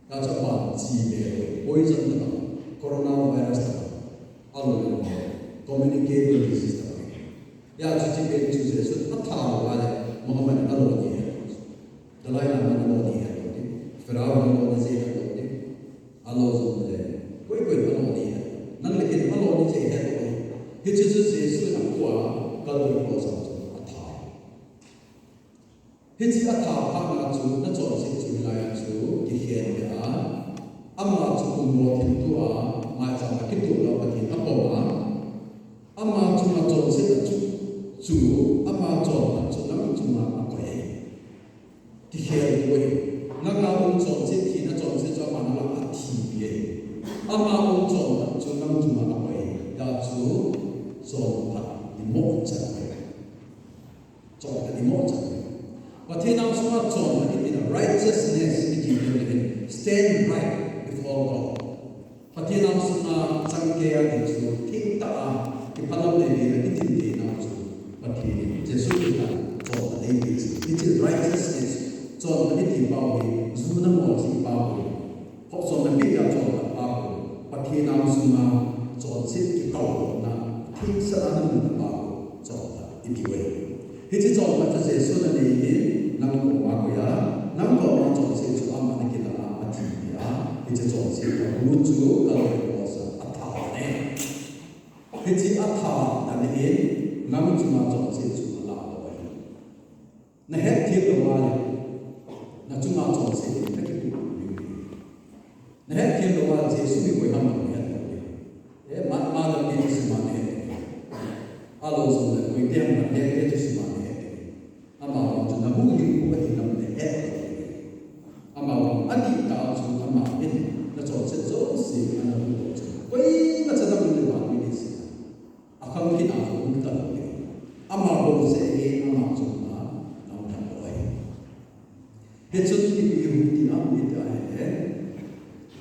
Hia chu aban chi be lou, poison tabang, coronavirus tabang, ahilou le communicable disease tabang. Hia chu chi pen chu Jesun atha lou a le, Muhammad in alo ni ahi. Dalai Lama in alo ni ahi. Pharaoh in alo ni jeh ahi. Ahilou jongle, koi koi in alo ni ahi. Nang le kei in alo ni jeh ahi. Hiche chu Jesun apoh a, Calvary cross a chu atha. Hiche atha phat na chu, nachonset chu hilai a chu kikhen uve a. Ama chu kum bou thim tua, maicham a kituh lou Pathen apom a. Ama chunga chonset a chu, chu, ama chonphat chu nang chunga akoi e. Kikhen uve. Nanga um chonset, thina chonset chu ama nanga athi e. Ama um chonphat chu nang chunga akoi e. Hia chu chonphat imoh chan uve. Chonphat imoh chan. Pathen nang chunga chonphat itina righteousness iti Stand right before God. Pathen a sunga chang kei a ti chu, thengtah a kiphalam nei a kitin kei nau chu Pathen in Jesu Christa chonpha nei ti chu. Hiche righteousness, chonpha nei ti pau hi, ju na ngol chi pau hi, phokchom na pia chonpha pau hi, Pathen a sunga chonset kikhouna, thengsa a na mun pau chonpha. Iti uve. Hiche chonpha chu Jesu in anei in, nang koma koi a, nang koma chonset chu ama ana kila a, athi a, hiche chonset chu Calvary cross a atha ahi. Hiche atha dan in, nang chunga chonset chu ala ahi. Na hetthem lou a le, na chunga chonset hi na kipu ding. Na hetthem lou a, Jesu hi koi ham na het lou ding. Eh, ma, ma dam ni thusim a na het ding. Ahilou jong le, koi te ham na het te thusim a na het ding. Amavang chun na huhhingpu ahi lam na het lou ding. Amavang adih tah chun ama in na chonset jouse ana huhdoh chun, koima cha dam le vang ni se. Akhang kit a chu um talou ding. Ama bou seh hi ama chunga nang talou ahi. Hichun ipi hung ti ham iti ahile,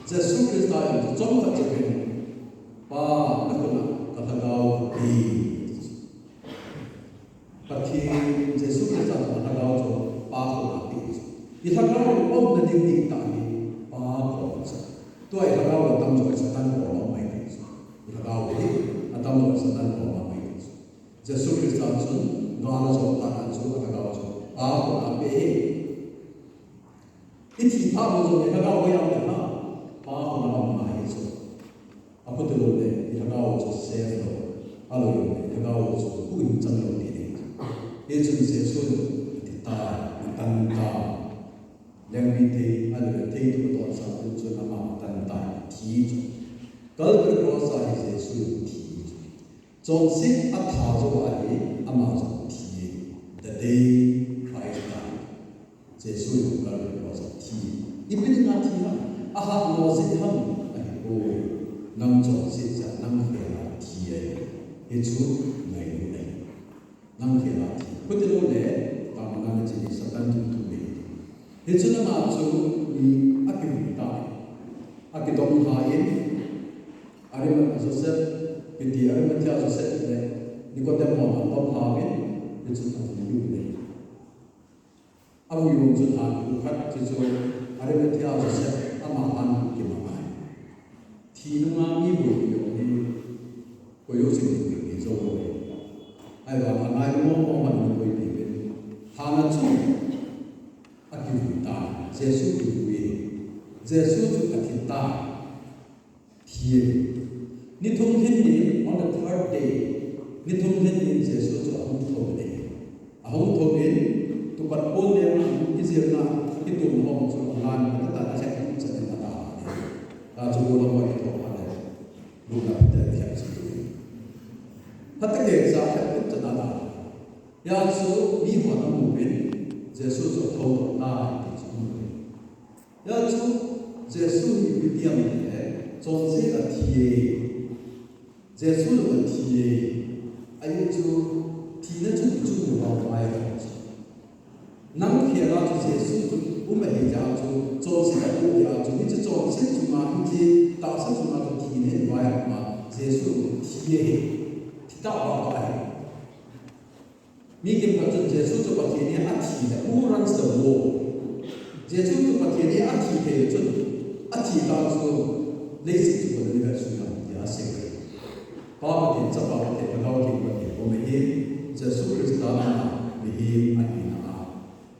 Jesu Christa in chomkhat cheh in, Pa, nakhut a kalhagao kape. Pathen Jesu Christa chun alhagao chu Pa khut a ape. I lhagao umna ding dihtah hi Pa koma chu. Tua i lhagao atamjo Satan koma um ahi ti chu. I lhagao hi atamjo Satan koma um ahi ti chu. Jesu Christa chun gal ajo phat a chu alhagao chu Pa khut a ape. I thi phat u jong i lhagao hoiya um ham? Pa khut a um ahi chu. Akhut lou le, i lhagao chu safe lou. Ahilou le, i lhagao chu huhhing chang lou ti ding. Hichun Jesu in ati tai, atan tai. Lengpi thei, ahilou le thei tu ton sa tu chun ama atan tai, thi chu. Calvary cross a hi Jesu in thi chu. Chonset atha jou a hi ama jong thi. The day Christ died. Jesu jong Calvary cross a thi. Ipi dinga thi ham? Ahahmo jeh ham? Ahipoi. Nang chonset jeh a nang khel a thi ahi. Hichu ngailut ahi. Nang khel a thi. Chuti lou le, tama nana chi ni Satan thum thum ahi. Hichun ama chu mi akivui tai. Akidong lhai in, Arimathea Joseph, kiti Arimathea Joseph le Nicodemus ho ana dong lhai in, hichun avui u ahi. Avui u chun lhan khat chu chu Arimathea Joseph ama lhan kimang ahi. Thi nunga mi boipi jong hi koi jouse boipi jou lou ahi. Ahivang a ngai mo mo man boipi uvin. Lhan a chun akivui tai, Jesu kivui. Jesu chu athi tai. Thi e. Ni thum lhin ni, on the third day, ni thum lhin ni Jesu chu ahung thou e. Ahung thou in, tupat pon le kijilna, kitum hom chu alan, ata ta khat kum chan in ata. Ta chu lo ma kithou pha le. Lu na pita khat chu. Phat tah le cha khat kum chan ata. Hia chu mi hon amu in, Jesu chu athou doh tai ti chu amu in. Hia chu Jesu hi ipi ti ham itile, chonset a thi e. Jesu jong athi e. Ajeh chu thina chu kichung uva vai a chu. Nang khel a chu Jesu chu um ahi jeh a chu, chonset a um jeh a chu, hiche chonset chunga, hiche tahsa chunga chu thina hin vai a um a, Jesu thi ahi. Thi tah vah ahi. Mi kimkhat chun Jesu chu Pathen ahi athi le, who runs the world? Jesu chu Pathen ahi athi thei chun, athi tah chu leiset chu koi in ana vetsui ham tia asei. Pa Pathen, Chapa Pathen, Lhagao Theng Pathen, aum ahi, Jesu Christa ama mihem ahina a.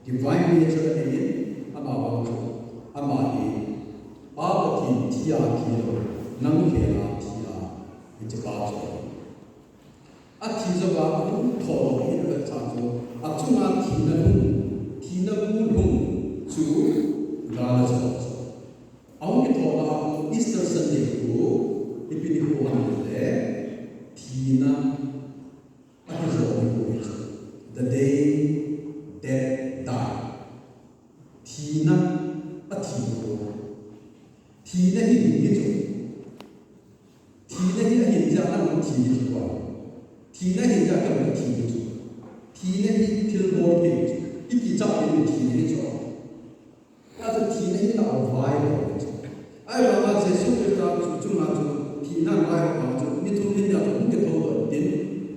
Divine nature ahi, amavang chu, ama hi, Pa Pathen thi a thi lou, nang khel a thi a, hiche pa chu. Athi jouva ahung thou lou hi avet chun chu, achunga thina lhung, thina gu lhung chu gal ajo chu. Ahung kithou a Easter Sunday khu, ipi nikho ham itile, thina akijo nikho hi chu. The day death died. Thina athi nikho. Thina hi hing hi chu. Thina hi ahin jeh a nang thi ding chu. Thina ahin jeh a kei jong kathi ding chu. Thina hi thilbol thei chu. Ikicha ding thina hi chu. Thina hi la vai lo. Ahivanga Jesu Christa chu chunga chu thina vai ho chu mi thum hin ya chu hung kithou doh in tin,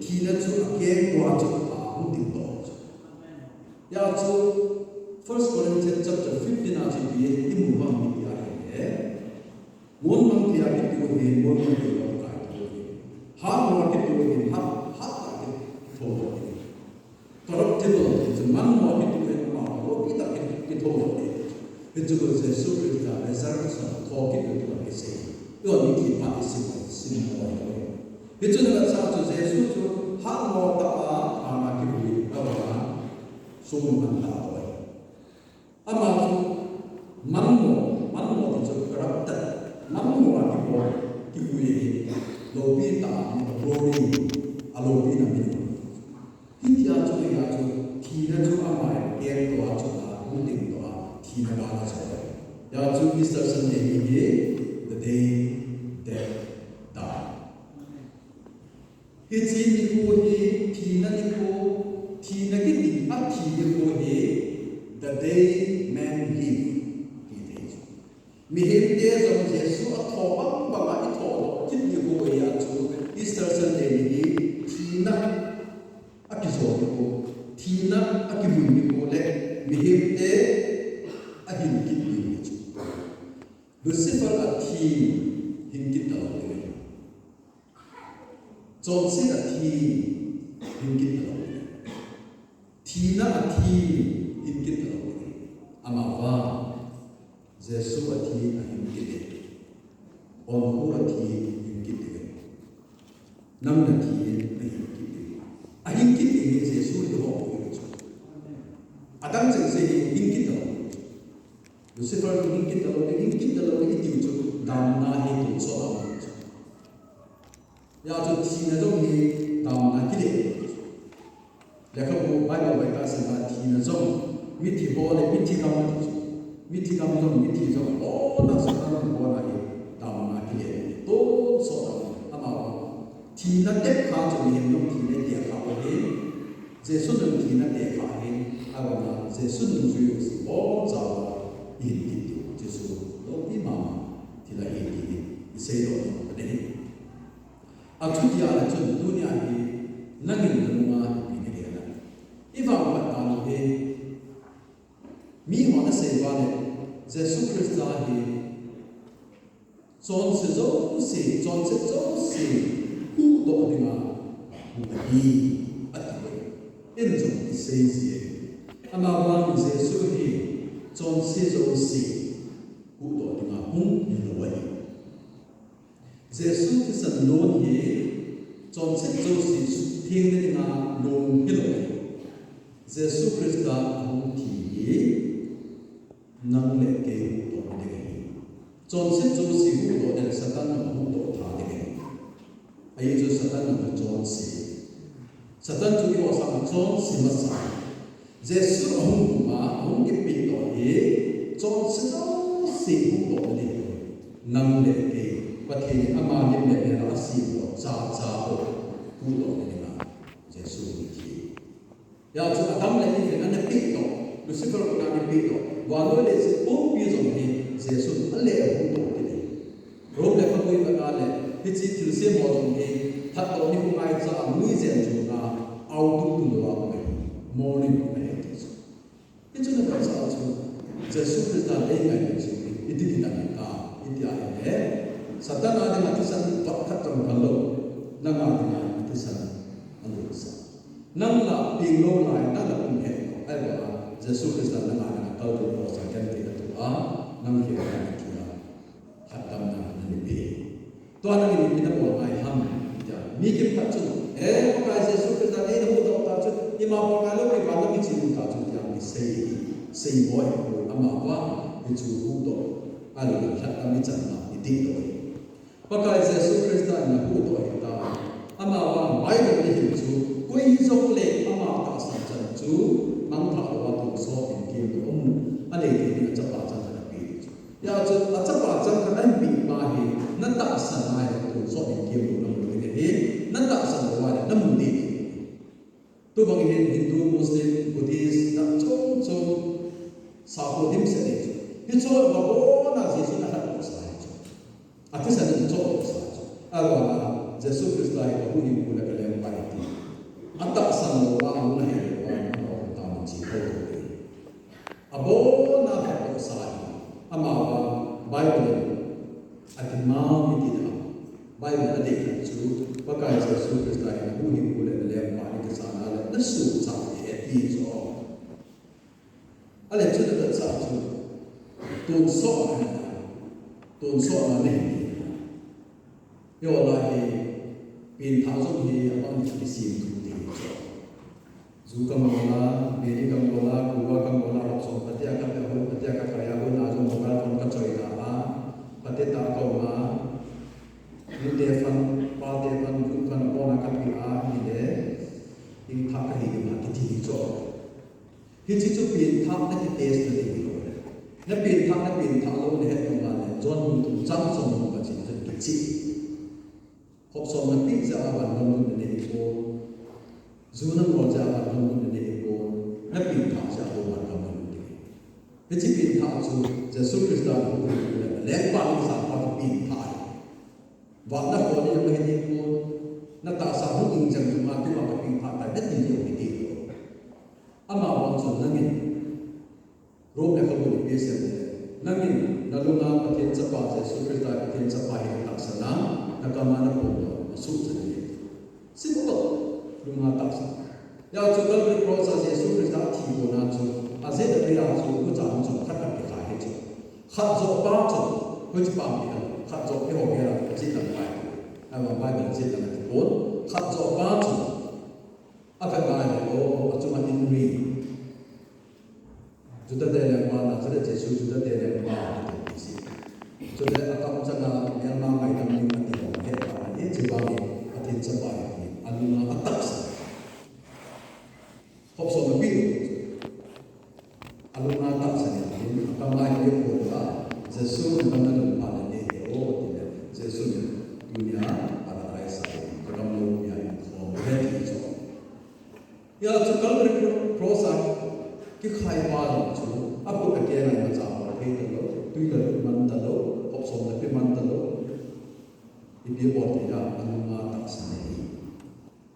thina chu akeng tua chu ahung ding doh. Hia chu First Corinthians chapter fifteen a chu ipi imu vang ipi ahi le. Mon mang thei a kitu hi, mon mang thei a kitu hi. Hat mo a kitu hi, hat, hat a kithou doh hi. Corruptible, chu man mo a kitu hi, ama loupi tah a kithou doh hi. Hichu Jesu Christa resurrection, thokit tu a kisei. Tua mi kiphat i sim, sim mo hi. Hichu na sa chu Jesu chu hat mo tah a, ama kivui, ama sung man tah a. Ama chu manmo, manmo ti chu corrupted, manmo a kibol, kivui hi, loupi tah a, glory, aloupina min. Hitia chu, hia chu, thina chu ama keng tua chu a, hung ding tua, thina gala chu. Hia chu Easter Sunday ni hi, the day death died. Hiche nikho hi thina nikho, thina kiti a thi nikho hi, the day men live, kiti chu. Mihemte jong Jesu atho bang bang a itho doh kit nikho hi a chu Easter Sunday ni hi thina a kijou nikho, thina a kivui nikho le mihemte ahin kit nikho chu. Lucifer athi hin kit talou ding ahi. Chonset athi hin kit talou ding. Thina athi hin kit talou ding. Amavang Jesu athi ahin kit e. Onkho athi hin kit ding. Nang nathi hin ahin kit ding. Ahin kit ding hi Jesu hi ho pui chu. Adang chengse hi hin kit talou. Lucifer hin kit talou, hin kit talou, itiu chu damna hi tonsot a um chu. Hia chu thina jong hi damna kile. Lekhabu Bible vai ka sim a thina jong mithi ho le mithi gam ati chu. Mithi gam jong mithi jong lona Satan jong lona hi damna kile. Tonsot a um. Ama thina tekha chu mihem jong thina tekha ahi. Jesu nung thina tekha ahi, ahivanga Jesu nungjui u si bol chauva ihin kit diu, Jesu loupi mama thil ahi ti hi isei doh nom ahi. Achuti ahile chun tunia hi nangin nanunga ipi nagel a? Ivangphat dan u hi, mi hon asei uva le, Jesu Christa hi chonse jouse, chonset jouse huhdoh dinga hung ahi, ati. Eiho jong isei ji e. Amavang Jesu hi chonse jouse huhdoh dinga hung hilou ahi. Jesu thisan lon hi chonset jouse suhtheng dinga lon hilou ahi. Jesu Christa ahung thi hi nang le kei huhdoh ding ahi. Chonset jouse huhdoh ding, Satan jong huhdoh tha ding ahi. Ajeh chu Satan jong chonse. Satan chu eiho sanga chonse masa. Jesu ahung puma, ahung kipehdoh hi, chonse jouse huhdoh ding ahi. Nang le kei, Pathen in ama lim le mel a asemdoh chacha ho huhdoh ding ahi. Jesu hung thi. Hia chu Adam le Eve in ana pehdoh, Lucifer khut a ana pehdoh, vannoi leiset pumpi jong hi Jesun aleh a huhdoh kit e. Rome lekhabu ivet a le, hiche thilsem ho jong hi, thatdoh nikho ngaicha a nuijen chunga, aotu tunlou a um ahi, morning ahi ti chu. Hichu na vetsah a chu, Jesu Christa dei ngai le chu, iti kit ding ahitai, iti ahile, Satan a dinga thisan vot khat jong kal lou, nang a dinga thisan alutsah. Nang la peng lou lai, nang la pung het lou. Ahivanga Jesu Christa nang a dinga kal lou cross a genthei a tua, nang khel a dinga lhatdamna ana pe. Tua nang in ipi nabol ngai ham, tia mi kimkhat chun, eh, Pakai Jesu Christa neina huhdoh ta chu, ima bol ngai lou, ivan lam iche lou ta chu, tia mi sei, sei boi, amavang, hichu huhdoh, ahilou le lhatdam ichan na, idih lou. Pakai Jesu Christa in ahuhdoh ahitai. Amavang Bible in ahin chu, koi hijongle ama tahsan chan chu, mangthah louva tonsot in kemlou um, anei thei ding achapa chang khat ape ding chu. Hia chu achapa chang khat ahin peh pa hi, natahsan a ahile tonsot in kemlou namu ding ahi, natahsan louva ahile namu ding ahi. Tubang hin Hindu, Muslim, Buddhist, jat chom chom, sakho dimset nei chu. Hiche abona Jesu in alhatdoh sa ahi chu. Athisan in alhatdoh sa chu. Ahivanga Jesu Christa hi kahuhhingpu le kalengpa ahi ti. Atahsan lou vang, ahung nahet lou vang, ama hung tama chi thou thou ahi. Abona alhatdoh sa ahi. Amavang Bible in athi mong ahi ti dan. Bible in adei khat chu, Pakai Jesu Christa hi nahuhhingpu le nalengpa nakisan le nasuhchat e ati chu. Ahile chu navetsah chu, tonsot ahi, tonsot ahi. Hiche lai hi, pengthah jong hi abang kisem thu ding chu. Ju kangol a, biri kangol a, kuva kangol a, hop som phatea kapeh, hop phatea kakai a, hon a jong mobile phone kachoi ta a, phatea kaum a, nute phan, pate phan, gun phan abona kapeh a, hile, pengthah kahi ding ahi kiti chu. Hiche chu pengthah na kitest na ding ahi. Na pengthah, na pengthah lou nahet lou vang le, John bung thum chang som le gup a chun kicheh. Hop som napeh jeh a vangam gun nanei hipon. Ju nangol jeh a vangam gun nanei hipon. Na pengthah jeh a vangam gun nanei. Hiche pengthah chu Jesu Christa nahuhhingpu le nalengpa nakisan pa chu pengthah ahi. Vah nakhol ding jong ahi ding pon, natahsa hung hing jeng jong a, keiman kapengthah tai nati ding ahi ding lou. Amavang chun nangin, Rome lekhabu in ipi asei em, nangin nalunga Pathen Chapa Jesu Christa Pathen Chapa hi natahsan a, nakam a naphondoh a, nasuhchat in ahi. Simple. Lunga tahsan. Hijeh chun Calvary Cross a Jesu Christa athi kona chu, ajeh a chu, hucha chun khat khat kikhai ahi chu. Khat joh pa chu, hoiche pa ham ti ham, khat joh eiho gel a jet lang pa ahi. Ahivang Bible jet lang ahi pon, khat joh pa chu, avet ngai le, o, achunga in ri. Juda te lengpa, Nazareth Jesu, Juda te lengpa, ati se. Chule akam changa melma ngaidam ding ati ho, ahet pa ahi, hiche vang hi Pathen Chapa ahi, alunga atahsan. Hop som napeh lou. Alunga tahsan in, akam a hi aphondoh a, Jesu nang nalungphat le nei hih o, ati le, Jesu in, tunia paradise a, kagamlou mia in khom uve ati chu. Hijeh chun Calvary Cro-, Cross a kikhai pa jong chu, akhut akeng a imacha bol thei talou, twi la lut man talou, hop som la pe man talou. Ipi bol thei a, alunga tahsan ahi.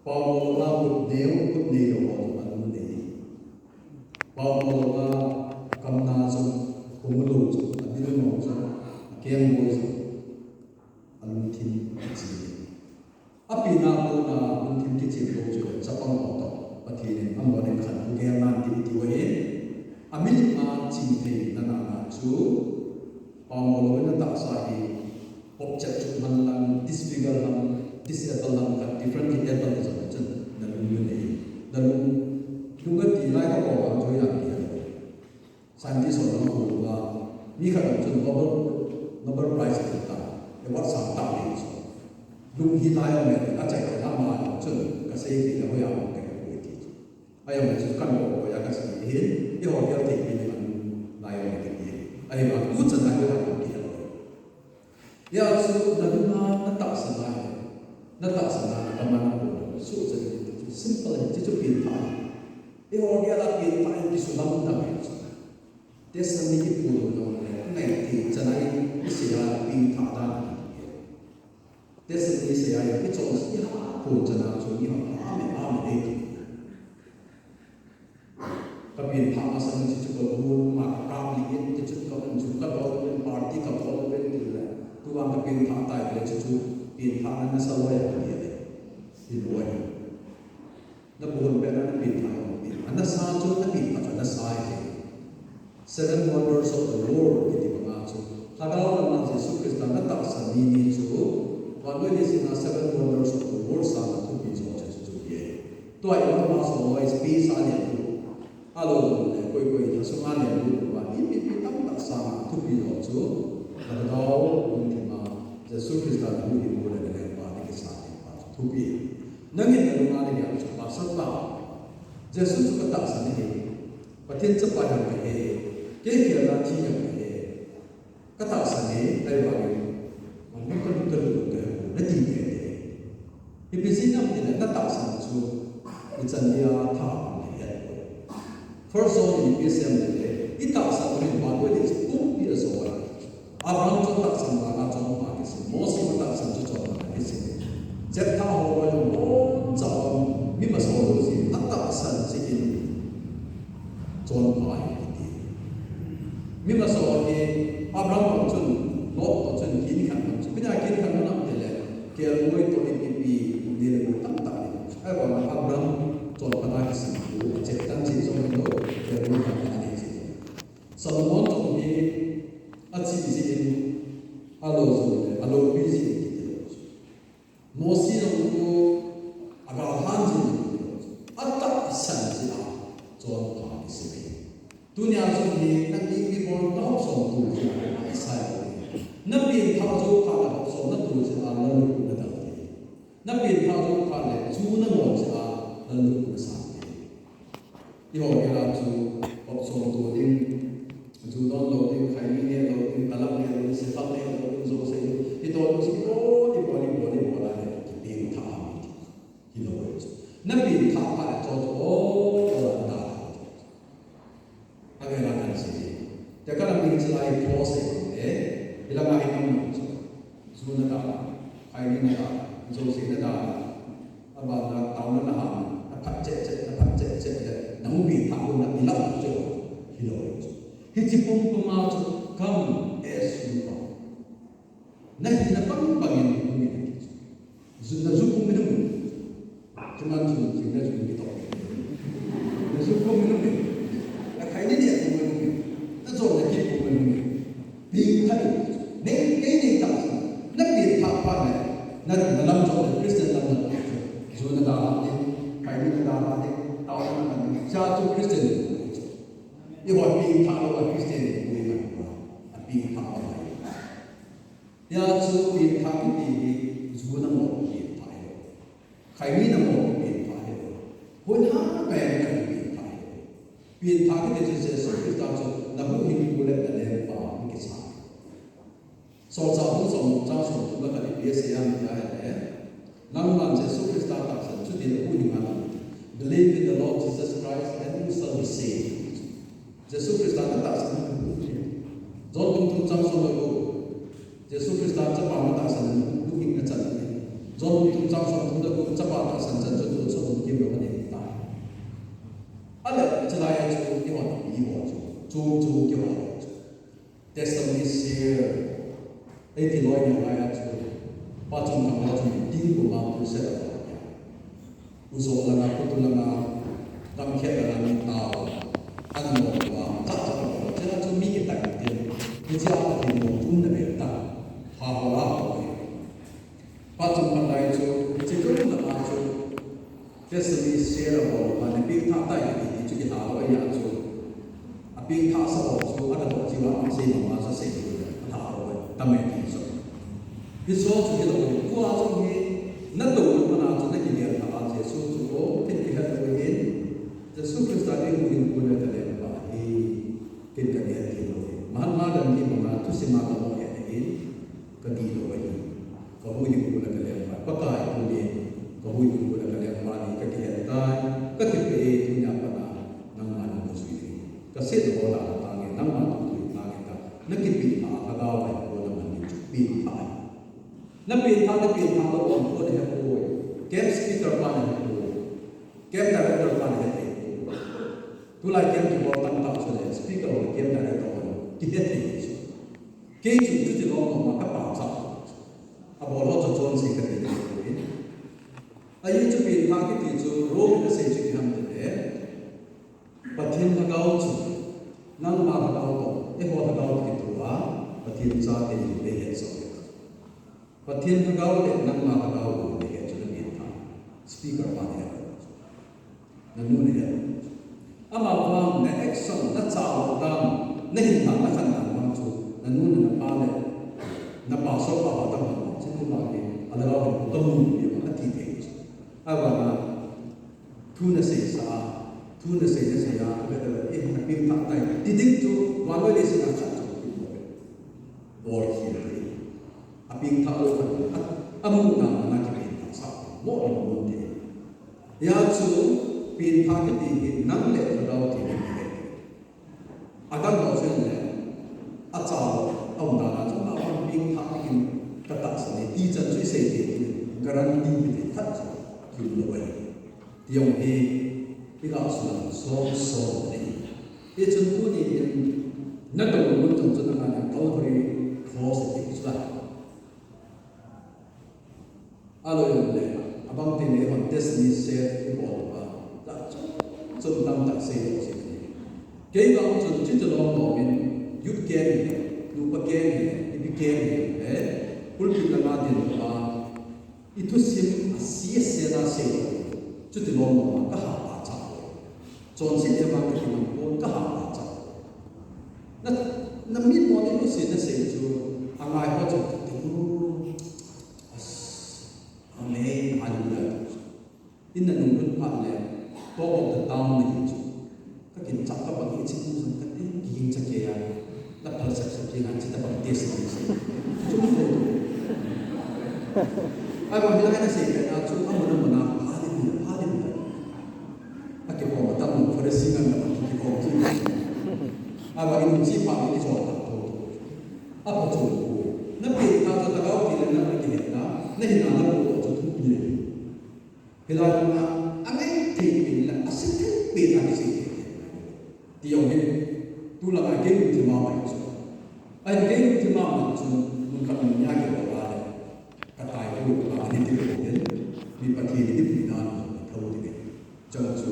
Paomo lou a khut neo, khut neilou ho jong alung nei. Paomo lou a akamna jong, khomu lou jong, abilung jong, akeng boi jong, alungthim kichim. Apenna kona lungthim kichim lou chu chapang ho toh Pathen in amahon khan kho gel nan ti ti uve. Amilim a ching thei nana na chu, paomo lou in natahsa hi object chu man lang, disfigure lang, disable lang, khat differently able jong chun nalung u nei. Nalung, lung ati lai ka ko ang chu yang ki. Scientist ho nang khu uva, mi khat chun Nobel, Nobel Prize thil ta, award sang ta ding chu. Lung hi lai jong le, achai thei lama chun, kasei thei le hoiya hung kei poi ti chu. Ajong le chu kan bol bol a kasei hin, eiho gel thei pi le kan lai jong le kati. Ahivang tuchan a hoiya hung kei. Hijeh chun nalunga natahsan a hi, natahsan a nakam a naphondoh, suhchat in, simple, hiche chu pengthah ahi. Eiho gel a pengthah in kisu lamdang ahi chu. Testimony kiphondoh jong le, angai thei chan a isei a pengthah dan ahi. Testimony isei a, ichonse a, iphon chan a chu, mi hon, amen, amen, ei ti. Kapengthah masang chu chu kagon, ama kakap lih in, tichun kagon chu kadol uvin, party kabol uvin, tile. Tuvang kapengthah tai le chu chu, pengthahna nasa loi ahi le. Hilou ahi. Napu hon beh a napengthah, pengthah nasa chu, napengthah chu nasa ahi. Seven wonders of the world, kiti banga chu. Lhagao lama Jesu Christa natahsan ni ni chu. Vannoi leiset a seven wonders of the world sanga thupi jo chu chu chu ahi. Tua i ama so loi space a len u. Ahilou le koi koi lhasung a len u va ipi ipi tamtah sanga thupi jo chu. Lhagao lungthim a Jesu Christa nahuhhingpu le nalengpa nakisan pa chu thupi. Nangin nalunga nagel chu pastor pa. Jesu chu katahsan ahi. Pathen Chapa jong kahi. Kei khelna thi jong kahi. Katahsan e, ahivangin, manlu kalu kalu kahi, nati ngai e. Ipi jeh ham itile, natahsan chu, ichan dia tha a nahet poi. First John in ipi asei em itile, itahsan u hin vannoi leiset pumpi Abraham chu tahsan vanga chonpha kisim. Mose chu tahsan chu chonpha kisim. Jephthah ho loi ho, chonpha mi masa ho loi si, atahsan si in chonpha hi kiti. Mi masa ho hi Abraham ho chun, Lot ho chun, kin khan ho chun. Mina kin khan ho nam te le, kelngoi to ipi, ni le tamtah ni. Ahivang Abraham chonpha na kisim. Jephthah chi jong lo, kelngoi khan ani chi. Solomon jong hi achi jin, alo jong le, alopi jin kiti lo. Mose jong chu agalhan jin kiti lo. Atahsan jin a chonpha kisim e. Tunia jong hi nang ipi bol na hopsom tu jin a, isai lo. Na pengthah jou phat na hopsom na tu jin a, na lukhuh na dal e. Na pengthah jou phat le, ju na ngol jeh a, na lukhuh na sang e. Eiho gel a chu, hopsom to ding, ju don lou ding, khaini ne lou ding, talak ne lou ding, sekhal ne lou ding, jouse ding. Hitoh chu ibol, ibol, ibol, ibol a le, kipengthah ham ti. Hilou chu. Na pengthah phat le chon chu, o, o, na dalha. Avel a kan sei. Te kana min chu lai pho sei e. Hilanga hi nang chu. Ju na dalha. Khaini na dalha. Jouse na dalha. Abana taona na ham. Na phat cheh cheh, na phat cheh cheh le. Na hung pengthah hun na ilah chu. Hilou chu. Hiche pumpuma chu come as you are. Na hina bang bangin hung in. Ju, na ju pum in hung in. Chuman chu, chu na ju in kitoh. Na ju pum in hung in. Na khaini ne pum in hung in. Na jona kit pum in hung in. Pengthah in. Nei, nei, nei tahsan. Na pengthah phat le. Na, na lam jong le Christian lam na. Ju na dalha ding. Khaini na dalha ding. Taona na dalha ding. Cha chu Christian. Eiho pengthah lou a Christian ni pui man. Apengthah lou. Hia chu pengthah kiti hi ju na mo pengthah hilou. Khaini na mo pengthah hilou. Hun ha pen ka pengthah hilou. Pengthah kiti chu Jesu Christa chu na huhhingpu le na lempa hi kisa. Solchah bung som, chang som thum le khat ipi asei em tia ahile, nangman Jesu Christa tahsan, chuti le huhhing a na. Believe in the Lord Jesus Christ and you shall be saved. Jesu Christa na tahsan na huhhing. John bung thum chang som le gup. Jesu Christa chapa na tahsan na huhhing na chan na. John bung thum chang som thum le gup, chapa tahsan chan chu tu chu hung kim lou na ding tai. Ahile, chulai a chu, eiho, eiho chu, chu, chu, eiho chu. Testimony share. Eiti loi ni lai a chu. Pa chungthang a chu meeting kuma crusade a. U jo langa, u tu langa, gam khat langa mi tao. Ana mo pa, cha cha pa, cha chu mi kitai tin. Hiche a Pathen mo tum na be ta. Ha ho la ho. Pa chungthang lai chu, hiche chu na pa chu. Testimony share abol, mani pengthah tai kiti chu kilha lou ahi chu. Apengthah sa ho chu, ana bol chu, ama sei mama sa sei chu, alha lou, tame ti chu. Hiche chu hilou, tua chu hi, na tou lou mana chu na kigel lha a Jesu chu, o, ken kihet lou hin, Jesu Christa ding huhhingpu le ka lempa hi, ken ka het thei lou hin. Mahatma Gandhi banga thusim a ka mo het hin, ka dih lou ahi. Ka huhhingpu le ka lempa, Pakai pu ni, ka huhhingpu le ka lempa ni, ka kihet tai, ka kipah e, tunia pat a, nangma nang ka jui ding. Ka set ho la tange, nangma nang jui tange ta, na kipah a, ka gao ai, ko na man ni chu, pengthah. Na pengthah, na pengthah lou, ko na he poi. Camp speaker pa na he poi. Camp director pa na he poi. Tulai camp kibol tamtah chu le, speaker ho camp director ho, kihe thei chu. Kei chu chuti lom lom a ka pachat. Abol ho chu chonse ka ti thei poi. Ahi chu pengthah kiti chu Rome in asei chu ipi ham tile. Pathen lhagao chu nangma lhagao toh, eiho lhagao kitoh a, Pathen chate in eihet sah. Pathen lhagao le nangma lhagao gou le he chu na pengthah. Speaker pa na he. Na nu na he. Amavang na action, na chah dan, na hin dan, na khan dan vang chu, na nu na pa le, na pastor pa pa tam vang chu, nu vang le, alhagao le, ka mu le, ka ti thei chu. Ahivang a, thu na seisa a, thu na sei na sei a, ka beta le, eh, na pengthah tai. Ti ding chu, vannoi leiset a khat chu, bol khel thei. Apengthah lou khat, a, amu dan a na kipengthah sah, mo mo mo te. Hia chu, pengthah kiti hi nang le lhagao ti ding ahi. Adang ho chun le, acha, aum dan a chu Hichan chu isei thei ti, guarantee pe thei khat chu kium lou ahi. Ti jong hi, iga sulang som som ahi. Hichun tuni in, natong mun chom chun angai Calvary Cross ati chu la. Aloi jong le, abang teng le, hon test ni se, ibol pa. La chom chom tamtah sei lou chu. Kei vang chun, chuti lom lom in, youth camp hi, nupa camp hi, ipi camp hi, eh, pulpit langa din pa, ithusim a C S C na sei lou, chuti lom lom a ka ha pa cha. Chonset le vang ka kiman pon ka ha pa cha. Na, na mit mo ni lu si na sei chu, angai ho chu ka ti lu. As, amen, hallelujah. In na nung lut phat le, talk of the town na hi chu. Ka kin chak ka bang i chin jong ka te, ki hing cha ke a. La phal sak sak ki ngan chi ta bang te si ni si. Chu ko. Ai bang la na sei ka na chu, amun amun a, hallelujah, hallelujah. A ki ko ma tam mo, Pharisee ngan na ki ko ki. A ba in chi pa ki jo ta to. A pa chu ko. Na pe ta chu ta ga ti le na ki he na. Na hi na na ko chu tu ni. Hilai mun a, angai thei pen le, ase thei pen a kisei thei. Ti jong hi, tulai a kei lungthim a mai chu. Ahin kei lungthim a mai chu, mun khat mun nia kei bol a le. Ka tai pu, ka ni ti pu den, mi Pathen ni ti pu dan, ka thau ti ve. Chang chu,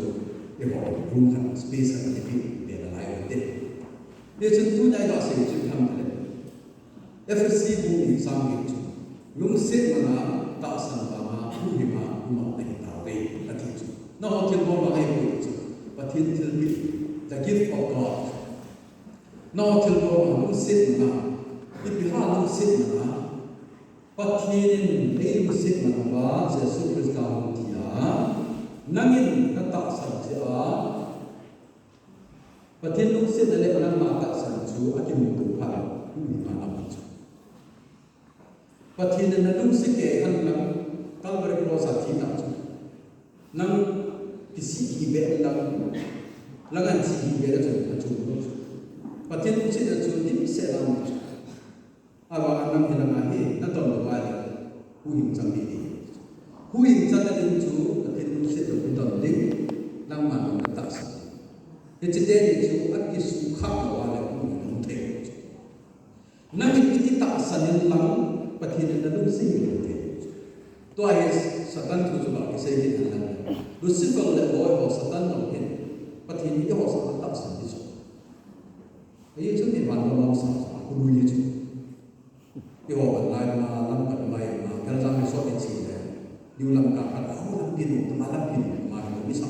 eiho, room khat, space khat ni ti, pen a lai te. Hichun tuni a ka sei chu tham le. Ephesi bung ni chang ni chu, lungset man a tahsan vang a huhhing a um a na hi tauve, ati chu. Nangho thilbol vang a hi chu, Pathen thilpeh, the gift of God. Nangho thilbol vang a lungset man a, ipi ham lungset man a, Pathen in eilungset man uva, Jesu Christa hung thi a, nangin na tahsan jeh a, Pathen lungsetna le nangma tahsan chu akimuto phat le, huhhing a um chu. Pathen in nalungset kei hen lang, Calvary Cross a thi tah chu. Nang kisih hih beh lang, lang an sih hih beh le chun, achung lou chu. Pathen lungsetna chu dimset a um chu. Ahivang nang hi lang a hi, naton lou ahile, huhhing chang ding. Huhhing chang ding chu, Pathen lungset lou kiton ding, nangma nang natahsan. Hiche teni chu, akisukha lou ahile, huhhing hung thei. Nang in iti tahsan in lang, Pathen in nalungset lou thei. Tua hi Satan thu chu ba kisei hi lang. Lucifer le loi ho Satan lou hin, Pathen in eiho sa tahsan ding chu. Ahi chu ti van lou lam sa sa, khu lui chu. Eiho ban lai ma, lam pat mai ma, kal jang ni so ti chi le. Diu lam ka ka, ho lam pi nu, ma lam pi nu, ma ni sa.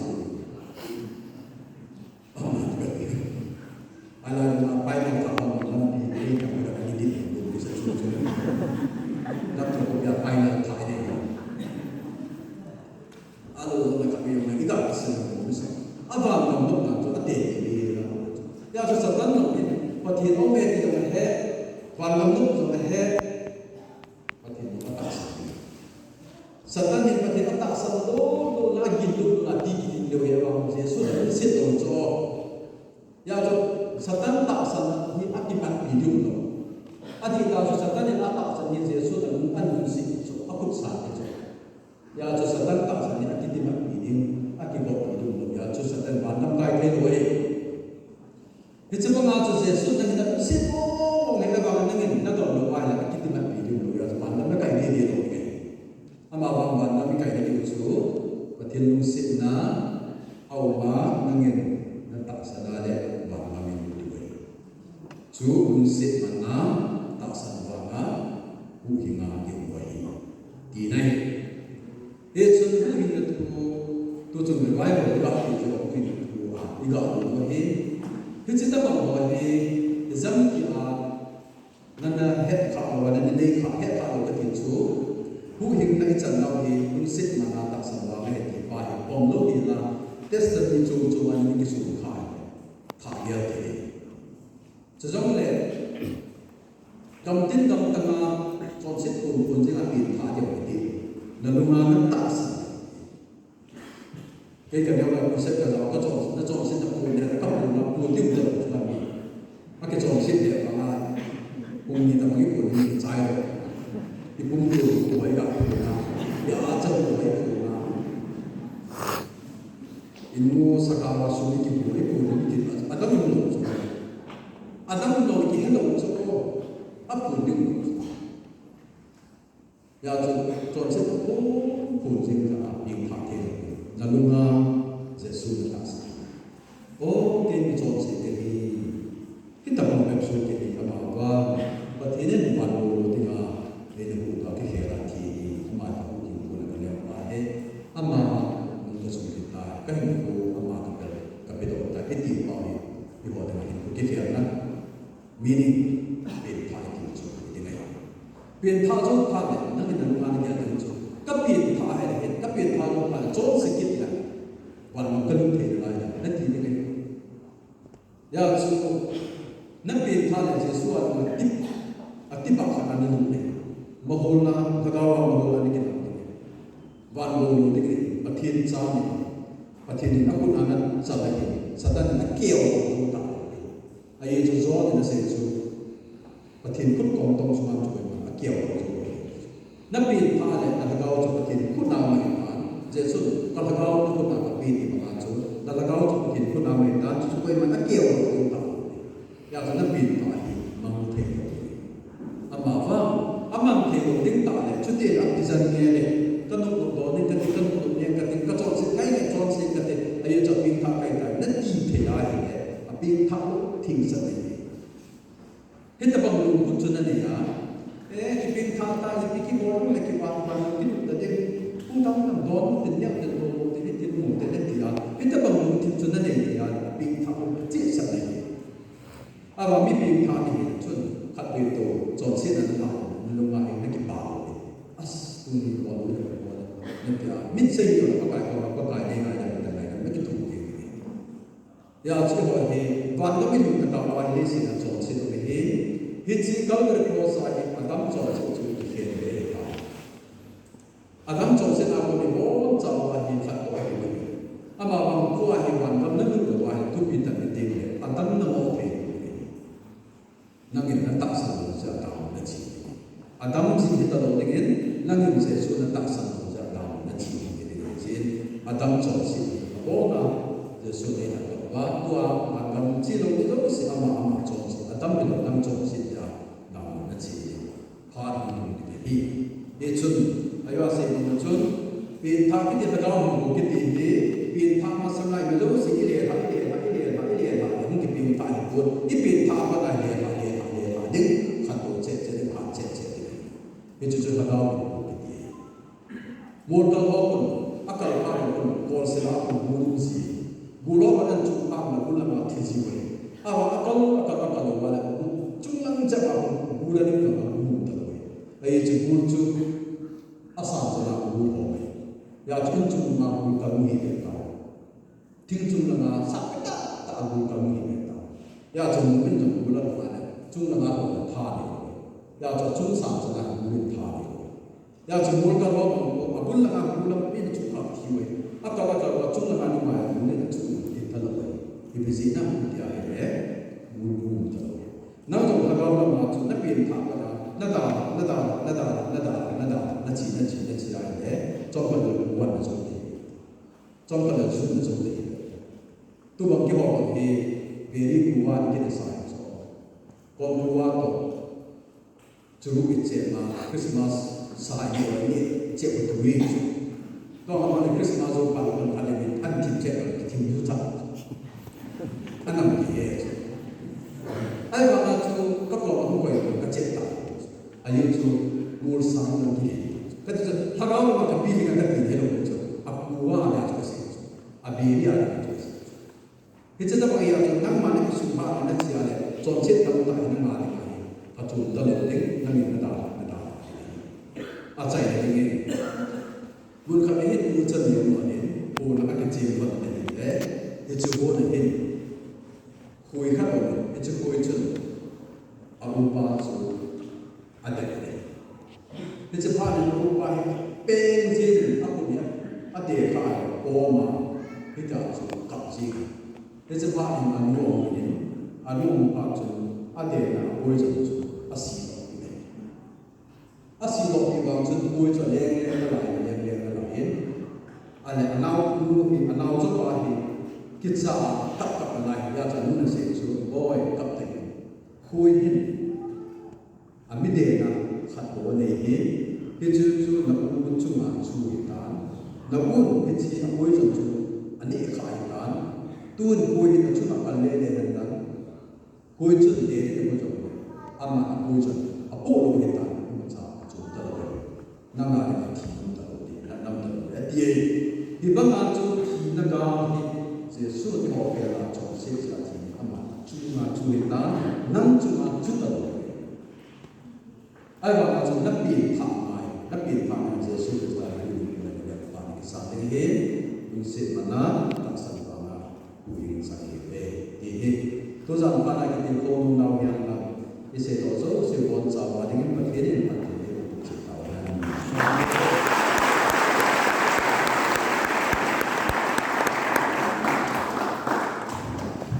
Ai lai ma, pai lam ka, lam pi, pi ka, ka ni di, ni sa chu chu. Lam ka ko ya pai lam tha ni. Alo, na ka pi, na ida ka sin ko sa. Avan lam no na chu ate ni la. Ya chu Satan no ni, Pathen o me ti jong he, van lam no jong he. Pathen ni atahsan. Satan ni Pathen atahsan lou lou la gin lou lou la ti ki tin lou ya vang Jesu na lungset lou chu. Ya chu Satan tahsan hi akimatpi diu lou. Adih ta chu Satan in atahsan hi Jesu na lung an lungset chu, akhut sa chu. Ya chu Satan tahsan hi akitimatpi ding, akibol ding lou, ya chu Satan van lam kai thei lou e. Hiche banga chu Jesu nangin nalungset mong mong e, ahivang nangin nadon lou ahile akitimatpi ding lou, ya chu van lam kai thei lou e. Ama vang van lam kai thei lou chu, Pathen lungsetna aum a nangin natahsan a le van lam in tu e. Chu lungset man a tahsan vang a huhhing a i um u ahi. Ti nai. Hichun huhhingna thu, tuchung revival iga ti chu huhhingna thu a, iga um u ahi. Hiche tabang ho hi, ijam ti a, nana het kha lou, nana nei kha, het kha lou kati chu, huhhingna ichan nau hi, lungset man a tahsan vang ahi ti pa hi, pom lou hi la, testimony chom chom a ni kisum kha, kha gel thei. Chujongle, gamtin gamtang a, chonset pon pon jing a pen tha ding ahi ti. Nalung a natahsan. Kei ka neo la crusade ka jao, ka chon, na chonset na pon le, ka pon na pon ding u jong chu la mi. Akichonset le pa ngai. Pon ni ta bang i pon ni chai lo. I pon pon, pon Inu saka va sum i kipu, i pu ding ki, a dam lou chu. A dam lou kihe lou chu. A pu ding lou chu. Hijeh chun, chonset a pu, pu jing kha a pengthah thei lou. Na lunga Jesu na tahsan. O, kei mi chonse kahi. Hitabang bep soh kahi, amavang Pathen in van lou lou dinga eina huhdoh a kikhel a thi hi, ama kahuhhing pon a kalep a hi, ama nung kasung kit tai, kahinkho ama kapel, kapedoh tai, iti pau hi, eiho dinga hinkho kikhelna, meaning, pengthah iti chu, iti ngai. Pengthah jou phat le, nangin nalunga nagel ding chu, kapengthah ahi, kapengthah jou phat le, chonse kit le, van lam kalut thei nalai, nati ding ahi. Hijeh chun, na pengthah le Jesu a dinga tip, atip a khat a nalut le. Maholna, lhagao a maholna nakinei ding. Van lou lou ding le, Pathen cha nei. Pathen in akhut a nachal le, Satan in akeo lou lou ta. Ajeh chu John in asei chu, Pathen khut kong tong sunga chu koima akeo lou lou. Na pengthah le na lhagao chu Pathen khut a um ahitan, Jesu, ka lhagao na khut a kape ti banga chu, na lhagao chu Pathen khut a um ahitan, chu koiman akeo lou lou ta. Hijeh chun na pengthah hi mang thei lou. Amavang, amang thei lou ding tah le, chuti le, ati jan nge le, ka nop nop doh ding kati, ka nop nop ding kati, ka chonset ngai le, chonset kati, ajeh chu apengthah kahi tai, nati thei ahile, apengthah lou thing sa nei. Hitabang lungput chu nanei a. Eh, kipengthah ta, ipi kibol le kipan pan, kilut ta ding. Pung dang dang don, tin neo, tin lo, tin ni, tin mu, tin ni ti a. Hitabang lungthim chu nanei a, pengthah lou cheh sa nei. Ava mi pengthah ni hin chun, khatvei toh, chonsetna nalai, nalunga hin nakipah lou. As, tuni bol le bol, nati a. Min sei lou, Pakai, Pakai, Pakai, nei ngai, nei ngai, nei ngai, nakithu ding. Hijeh chun eiho hi, van gam ilutna kah uva hi leiset a chonset um ahi. Hiche Calvary Cross a hi Adam chonset chu kikhel be ahitai. Adam chonset a kon iboncha uva hi khat toh ahi. Amavang tua hi van gam nalut louva hi thupi tah in iti le, Adam namoh thei lou ahi. Nangin natahsan lou jeh a dam nathi. Adam jin hitalou dingin, nangin Jesu natahsan lou jeh a dam nathi ding ahi jeh in, Adam chonset hi abonga, Jesu nei lhagao a, tua, Adam chilou ni jouse ama, ama chonset, Adam hilou, Adam chonset jeh a dam nathi ding. Phat hung lhung ding ahi. Hichun, ajeh a sei ding chun, pengthah kiti lhagao hung kiti hi, pengthah masanga ima jouse, ilelha, ilelha, ilelha, ilelha, hung kipengthah ahipon, ipengthah a pat a ilelha, lelha, lelha ding, khat toh chet chet ding, khat chet chet ding. Hichu chu lhagao hung kiti hi. Molkal ho khun, akal phat ho khun, kolsel a khun, gul um ji. Gul ho khun ahin chung phat le, gul langa thi ji uve. Ahivang akal, akal, akal uva le, chunglang jep a khun, gul ahin kang a gul um talou uve. Ajeh chu gul chu, Asan chana gul hom e. Hijeh chun inchung langa gul kal hi ve tau. Thing chung langa sah peh tah tah a gul kal hi ve tau. Hijeh chun mun in jong gul alhung a le, chung langa hom le tha nei. Hijeh chun achung sang chana gul in tha nei. Hijeh chun gul kal ho bang ko, abul langa gul lam in chung kal thi uve. Akal akal a chung langa numei gul in achung in tha lou uve. Ipi jeh ham tia ahile, gul gum talou. Nang jong lhagao lama chu na pengthah khat a, na dalha, na dalha, na dalha, na dalha, na dalha, na chi, na chi, na chi ahile, chomkhat le kuvan na chom thei. Chomkhat le sun na chom thei. Tubang keiho bang hi, veli kuva ni kina sa hi chu. Kom kuva toh. Churu i chep ma, Christmas sa i ni, i ni chep u tui chu. Tua ma ni Christmas jou phat le phat le min an thim chep, thim ju cha. Anam kihe chu. Ahivanga chu ka kom a hung koi ka chep ta. Ajeh chu gul sang lang kihe. Kati chu lhagao lama kapi ding a kati helou chu. Apu a ana chu kasei chu. Abeli a ana chu kasei chu. Hiche tobang a chu nangma na kisumha na chi a le, chonset tamtah hi nangma ding ahi. Phachom talou ding, nangin na dalha, na dalha. Achaina dingin. Mun khat a hin u chan jong ahin, u na akichem vat na hin le, hiche u na hin. Khoi khat um, hiche khoi chun, a upa chu, adeh le. Hiche phat in a upa hi peng jin in a khut hi adeh kha a pom a, hitia chu kap jin. Hiche phat in anu ahung in, anu ahung phat chun adeh na a poi jong chu asi lou in. Asi lou pi vang chun poi chu aleng leng nalai, leng leng nalai in. Ale anao nu hi, anao chapa hi, kicha a kap kap na lai, hijeh chun nung asei chu, boi, kap tei. Khoi hin, ami dena khat bou anei hi, hichu chu na u chunga chu hitan, na u hiche a poison chu aneh kha hitan, tun khoi hin achunga kal lele hen lang, khoi chun dena mu jong, ama a poison apoh lou hitan, imacha chu talou. Nanga le athi nom talou, ti, na nom talou, ati e. Hibanga chu thina gal hi Jesu thopel a chonset jeh a thi, ama chunga chu hitan, nang chunga chu talou. Ahivanga chu napen phat ngai, napen phat ngai Jesu Christa hi, na le pa ni sa ding hi, lungset mana, tahsan vanga, hu hi sa hi ve, ti hi. Tujan phat a kitilkhou nau hian lang, isei toh jouse bonchauva dingin Pathen in phatthei